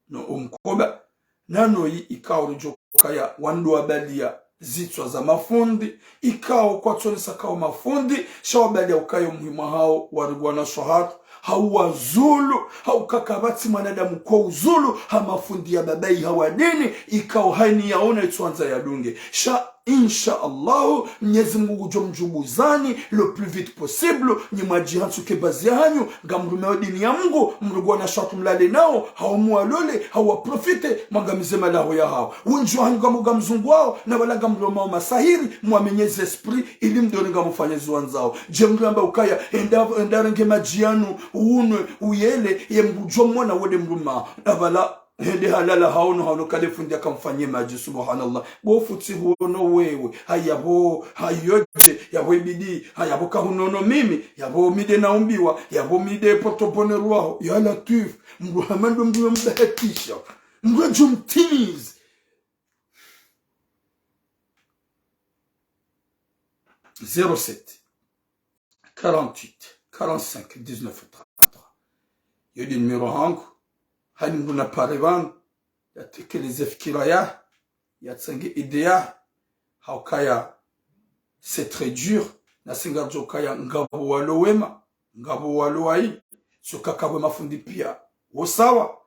No umkoba. Nanoyi ikao ridjo kaya wandru wabaliya zitswa za mafundi, ikao kwatsonesa kao mafundi, sha wabaliya ukaya muhimu hao warigwana swahatru, hau wazulu, hau kakapvatsi mwanadamu kwa uzulu, ha mafundi ya babayi ha wadini, ikao haini yaona itsoandza yadunge. Sha, insha Allahu, Mnyezi Mungu ngudjo mdjubuzani, le plus vite possible, nyi mwadjihantsuke bazi yahanyu, ngamrumeo dini ya Mungu, mrigwana swahatru mlale nao, hau muwalole, hau waprofite, mwangamize malaho yahao. Wendji wahanyu ngamgamzunguwao, na pvala ngamromao masahiri, mwamenye ze esprit, ili mdone ngamufanye ziwandzao. Dje mdru yamba ukaya, enda, enda renge madji yanu, unwe, uyele, ye mdru djo mwona wende mruma. Na pvala, hende halala haono, haono kale fundi yakamfanye madji, subhanallah. Bo fundi huono wewe, haya bo, hayo dje, ya bo ibidi, haya bo kahunono mimi, ya bo mi nde naumbiwa, ya bo mi nde porte-bonheur waho, ya Latwif, mdru hama ndo mdru yambahatisha, mdru yadjo mtimizi. Zéro sept, quarante-huit, quarante-cinq, dix-neuf, trente-trois. Yo nde numéro hangu, hani mdru napare pvanu, yatekeleze fikira yahe, yatsenge idée yahe, ha ukaya c'est très dur, nasi ngaridjo kaya ngapvo walo wema, ngapvo walo wayi, tsoka kapvwe mafundi piya, wo sawa.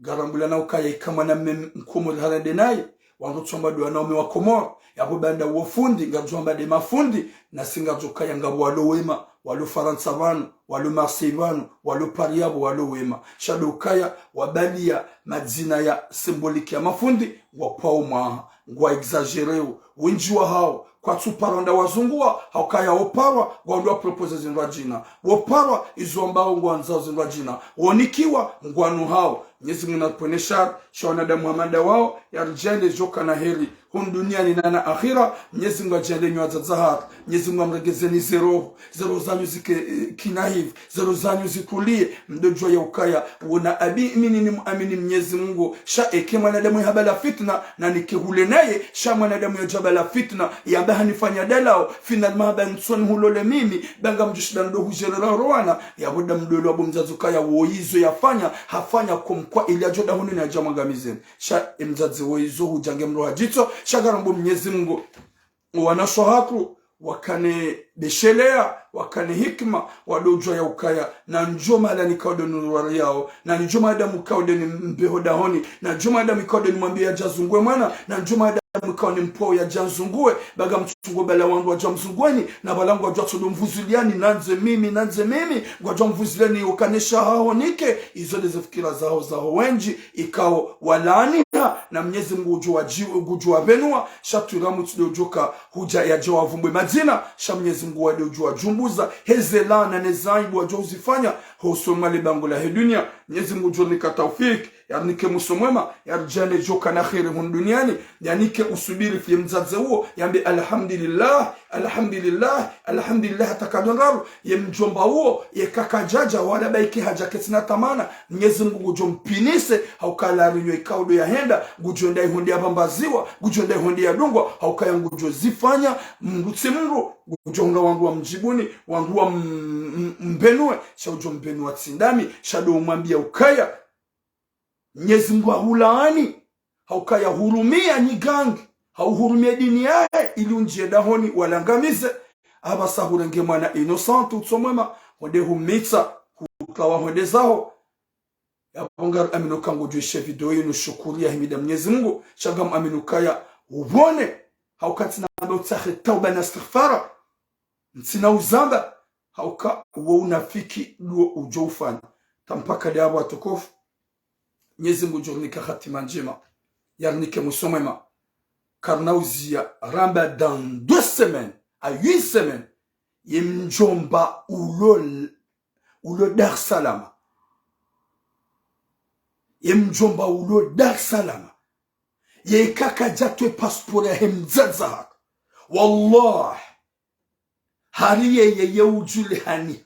Ngarambulana ukaya ika mwanamme mkomori harende naye, wandru tsamba ndo wanaume wa Komori, ya bo banda wo fundi, ngaridjo amba nde mafundi, nasi ngaridjo kaya ngapvo walo wema, walo Farantsa pvanu, walo Marseille pvanu, walo Paris yapvo walo wema. Sha ndo ukaya wabaliya madzina ya symbolique ya mafundi, ngwapvao mwaha, ngwa exagéreo, wendji wahao, kwatsu parwa nda wazunguwa, ha ukaya wo parwa, ngwandro wa proposer zindru djina. Wo parwa, izo wambao ngwandzao zindru djina. Wonikiwa, ngwanuhao. Mnyezi Mungu napvwene shari, sha wanadamu hama nda wao, yaridjaanlie djo kana heri hunu duniani na na akhira, Mnyezi Mungu yadjaanlie nyi wadzadze hatru, Mnyezi Mungu yamregezeni ze roho, ze roho zanyu zike, eh, kina hivi, ze roho zanyu zituliye, mdodjuwa ya ukaya, wona abi, mimi ni muamini Mnyezi Mungu, sha eka mwanadamu yahaba la fitna, na nike hule naye, sha mwanadamu yadjaba la fitna, yamba hanifanya dalao, finalement hamba ntsoni hulole mimi, ba ngamdjushinda ndo hudjerera rowana, ya bo nda mdolwa bo mdzadze ukaya wo izo yafanya, hafanya comme quoi ili yadjo nda hunu na yadja mwangamizeni. Sha ye mdzadze wo izo hudja nge mroha djitso, sha ngarambo Mnyezi Mungu, wo wanashe hatru, wakane besheleya, wakane hikima, wandodjuwa ya ukaya, na ndjo mahala nikao ndo nurwari yao, na ndjo mwanadamu kao ndo nimbeho dahoni, na ndjo mwanadamu kao ndo nimwambiye yadje yazunguwe mwana, na ndjo mwanadamu kao nimpvao yadje yazunguwe, ba ngamtsungo bala wandru wadje wamzunguweni, na pvala ngwadjo tsodo mvuzuliyani, nandze mimi, nandze mimi, ngwadjo mvuzuliyani, ukane shahaho nike, izo nde ze fikira zaho, zaho wendji, ikao walaaniha, na Mnyezi Mungu ngudjo wadji-, ngudjo wapvenuwa, sha twilamu tsi ndo udjoka hudja yadje wavumbwe madzina, sha Mnyezi Mungu wade udjo wadjumbuza, heze laana ne zaibu wadjo uzifanya, hosoni mwa le bango lahe duniya. Mnyezi Mungu ngudjo nika taufiki, yarinike mwiso mwema, yaridjaanlie djo kana heri hunu duniani, yanike usubiri fi ye mdzadze uwo, yambe alhamdulillah, alhamdulillah, alhamdulillah, hata kadongaru, ye mdjomba uwo, ye kaka djadja, wala ba ike hadja ketsina tamana, Mnyezi Mungu ngudjo mpvinise, ha ukaya La Réunion ikao ndo yahenda, ngudjo enda iho nde yapvambaziwa, ngudjo enda iho nde yadungwa, ha ukaya ngudjo zifanya, mdru tsi mdru, ngudjo nga wandru wamdjibuni, wandru wa m-, m-, mbenuwe, sha ngudjo mbenuwa tsi ndami, sha ndo umwambiya ukaya, Mnyezi Mungu hahulaani, ha ukaya hurumiya nyigangi, hauhurumiya dini yahe, ili undjiye dahoni walangamize. Apvasa hurenge mwana innocent, utso mwema, hwende humitsa, hutrawa hwende zaho. Yapvo ngari aminio uka ngodjo ishe video yinu, shukuri ya himida Mnyezi Mungu, sha ngam aminio ukaya upvone, hauka ntsina mba utsahe tauba na istighfara, ntsina uzamba, hauka wo unafiki ndo udjo ufanya. Hata mpaka ndeyapvo watukufu, Mnyezi Mungu ngudjo rinika hatima ndjema, yarinike mwiso mwema. Karina uziya ramba dans deux semaines à huit semaines, ye mdjomba ulo, ulo Dar es Salaam. Ye mdjomba ulo Dar es Salaam. Ye eka kadja towa e passeport yahe mdzadze hatru. Wallah. Hari yeye ye udjulihani.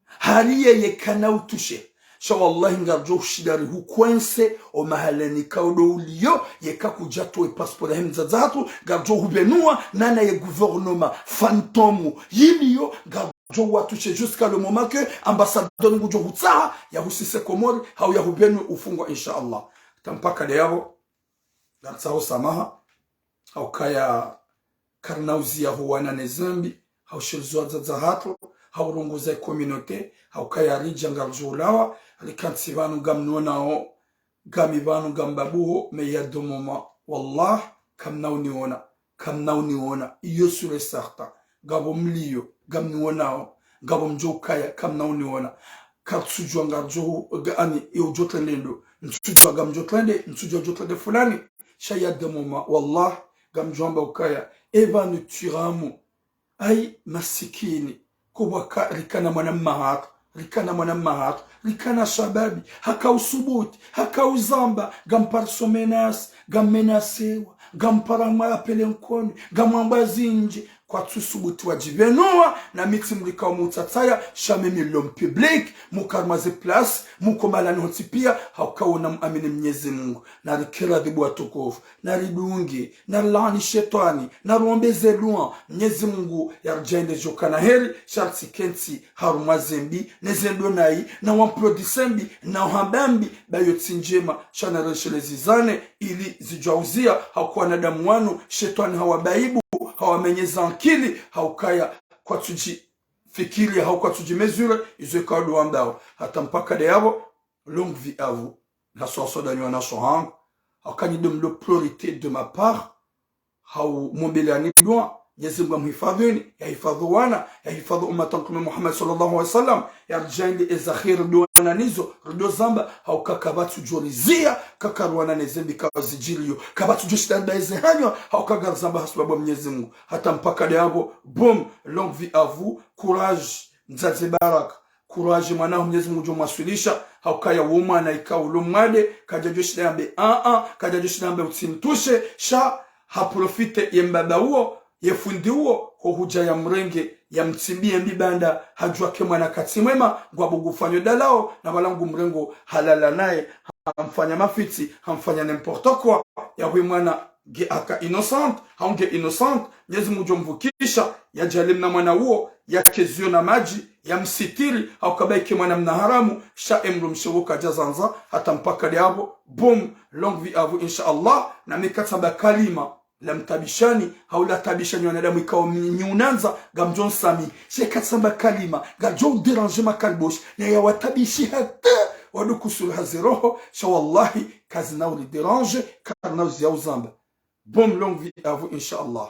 Hari yeye kana utushe. Sha wallahi ngaridjo ushinda rihukwese o mahalani ka udo uliyo, yeka kudja towa e passeport yahe mdzadze hatru, ngaridjo hubenuwa, nana ye gouvernement fantôme yiliyo, ngaridjo watushe jusqu'à le moment que ambassadeur ngudjo hutsaha, yahusise Komori, hau yahubenuwe ufungwa, insha Allah. Hata mpaka ndeyapvo, ngaritsaho samaha, haukaya karina uziya ho wana ne zembi, haushiliza wadzadze hatru, haurongoza e communauté, haukaya ridja ngaridjo ulawa, rika ntsi pvanu ngamniwonao, ngami pvanu ngam babuho, mais il y a des moments, wallah, kamna uniona, kamna uniona, iyo sûr et certain, ngapvo mliyo, ngamniwonao, ngapvo mdjo ukaya, kamna uniona. Karitsudjuwa ngaridjo, nga-, ani, ye udjo trende ndo. Ntsudjuwa ngamdjo trende, ntsudjuwa djo trende fulani. Sha il y a des moments, wallah, ngamdjo amba ukaya, epvanu twiramu. Ayi, masikini. Ko pvwaka, rikana mwana mma hatru, rikana mwana mma hatru, rikana shababi. Haka usubuti, haka uzamba, ngampariso menace, ngammenacewa, ngampara mwa appel inconnu, ngamwambwa zindji, kwatsusubuti wadjibenuwa, na mi tsi mdru ikao mutsatsaya, sha mimi l'homme public, muko harumwa ze place, muko mahalani hontsi piya, hauka wo namuamini Mnyezi Mungu, narike radhibu watukufu, naridunge, narilaani shetwani, nariombeze dua, Mnyezi Mungu yaridjaanlie djo kana heri, sha ritsike ntsi harumwa zembi, ne zendo nayi, na wamplodise mbi, na uhamba mbi, ba iyo tsi ndjema, sha narenshele zizane, ili zidjuwa uziya, hauka wanadamu wanu, shetwani hawabaibu, hawamenyeza ankili, haukaya kwatsudjifikiri, hau kwatsudjimezure, izo ikao ndo wambao. Hata mpaka ndeyapvo, longue vie à vous. Haswa haswa ndanyi wanashe hangu. Hauka nyi ndo mlo priorité de ma part. Hau mwombeleani dua, Mnyezi Mungu amhifadhwini, yahifadhwi wana, yahifadhwi umati wa Mtrume Muhammad swallallahu alayhi wasallam, yaridjaanlie eza kheri ndo wana nizo, rido zamba, hauka kapvatsudjo riziya, kakaruwana ne zembi kazidjiriyo, kapvatsudjo shinda riba eze hanywa, hauka ngarizamba hasibabu ya Mnyezi Mungu. Hata mpaka ndeyapvo, boum, longue vie à vous, courage, mdzadze Baraka. Courage mwana, Mnyezi Mungu ngudjo mwaswilisha, haukaya wo mwana ikao ulo mwade, kadjadjo shinda yambe, a, a, kadjadjo shinda yambe utsimtushe, sha haprofite ye mbaba uwo, ye fundi uwo, ho hudja yamrenge, yamtsibiye mbi banda, hadjuwa ke mwana katsi mwema, ngwapvo ngufanyo dalao, na pvala ngumrengo halala naye, hamfanya mafitsi, hamfanya n'importe quoi, yahwe mwana nge aka innocent, hau nge innocent, Mnyezi Mungu ngudjo mvukisha, yadjaanlie mna mwana uwo, yake ziyo na madji, yamsitiri, hauka ba ike mwana mna haramu, sha emdrumshe uwo kadja zandza, hata mpaka ndeyapvo, boum, longue vie à vous, insha Allah, na mi katsamba kalima, la mtabishani, hau la tabishani wanadamu ikao mi-, nyi unandza, ngamdjo nsami. Sha katsamba kalima, ngadjo udéranger makalboshi, na yawatabishi hata, wado kusuluha ze roho, sha wallahi, kazina uri déranger, karina uziya uzamba. Boum, longue vie à vous, insha Allah.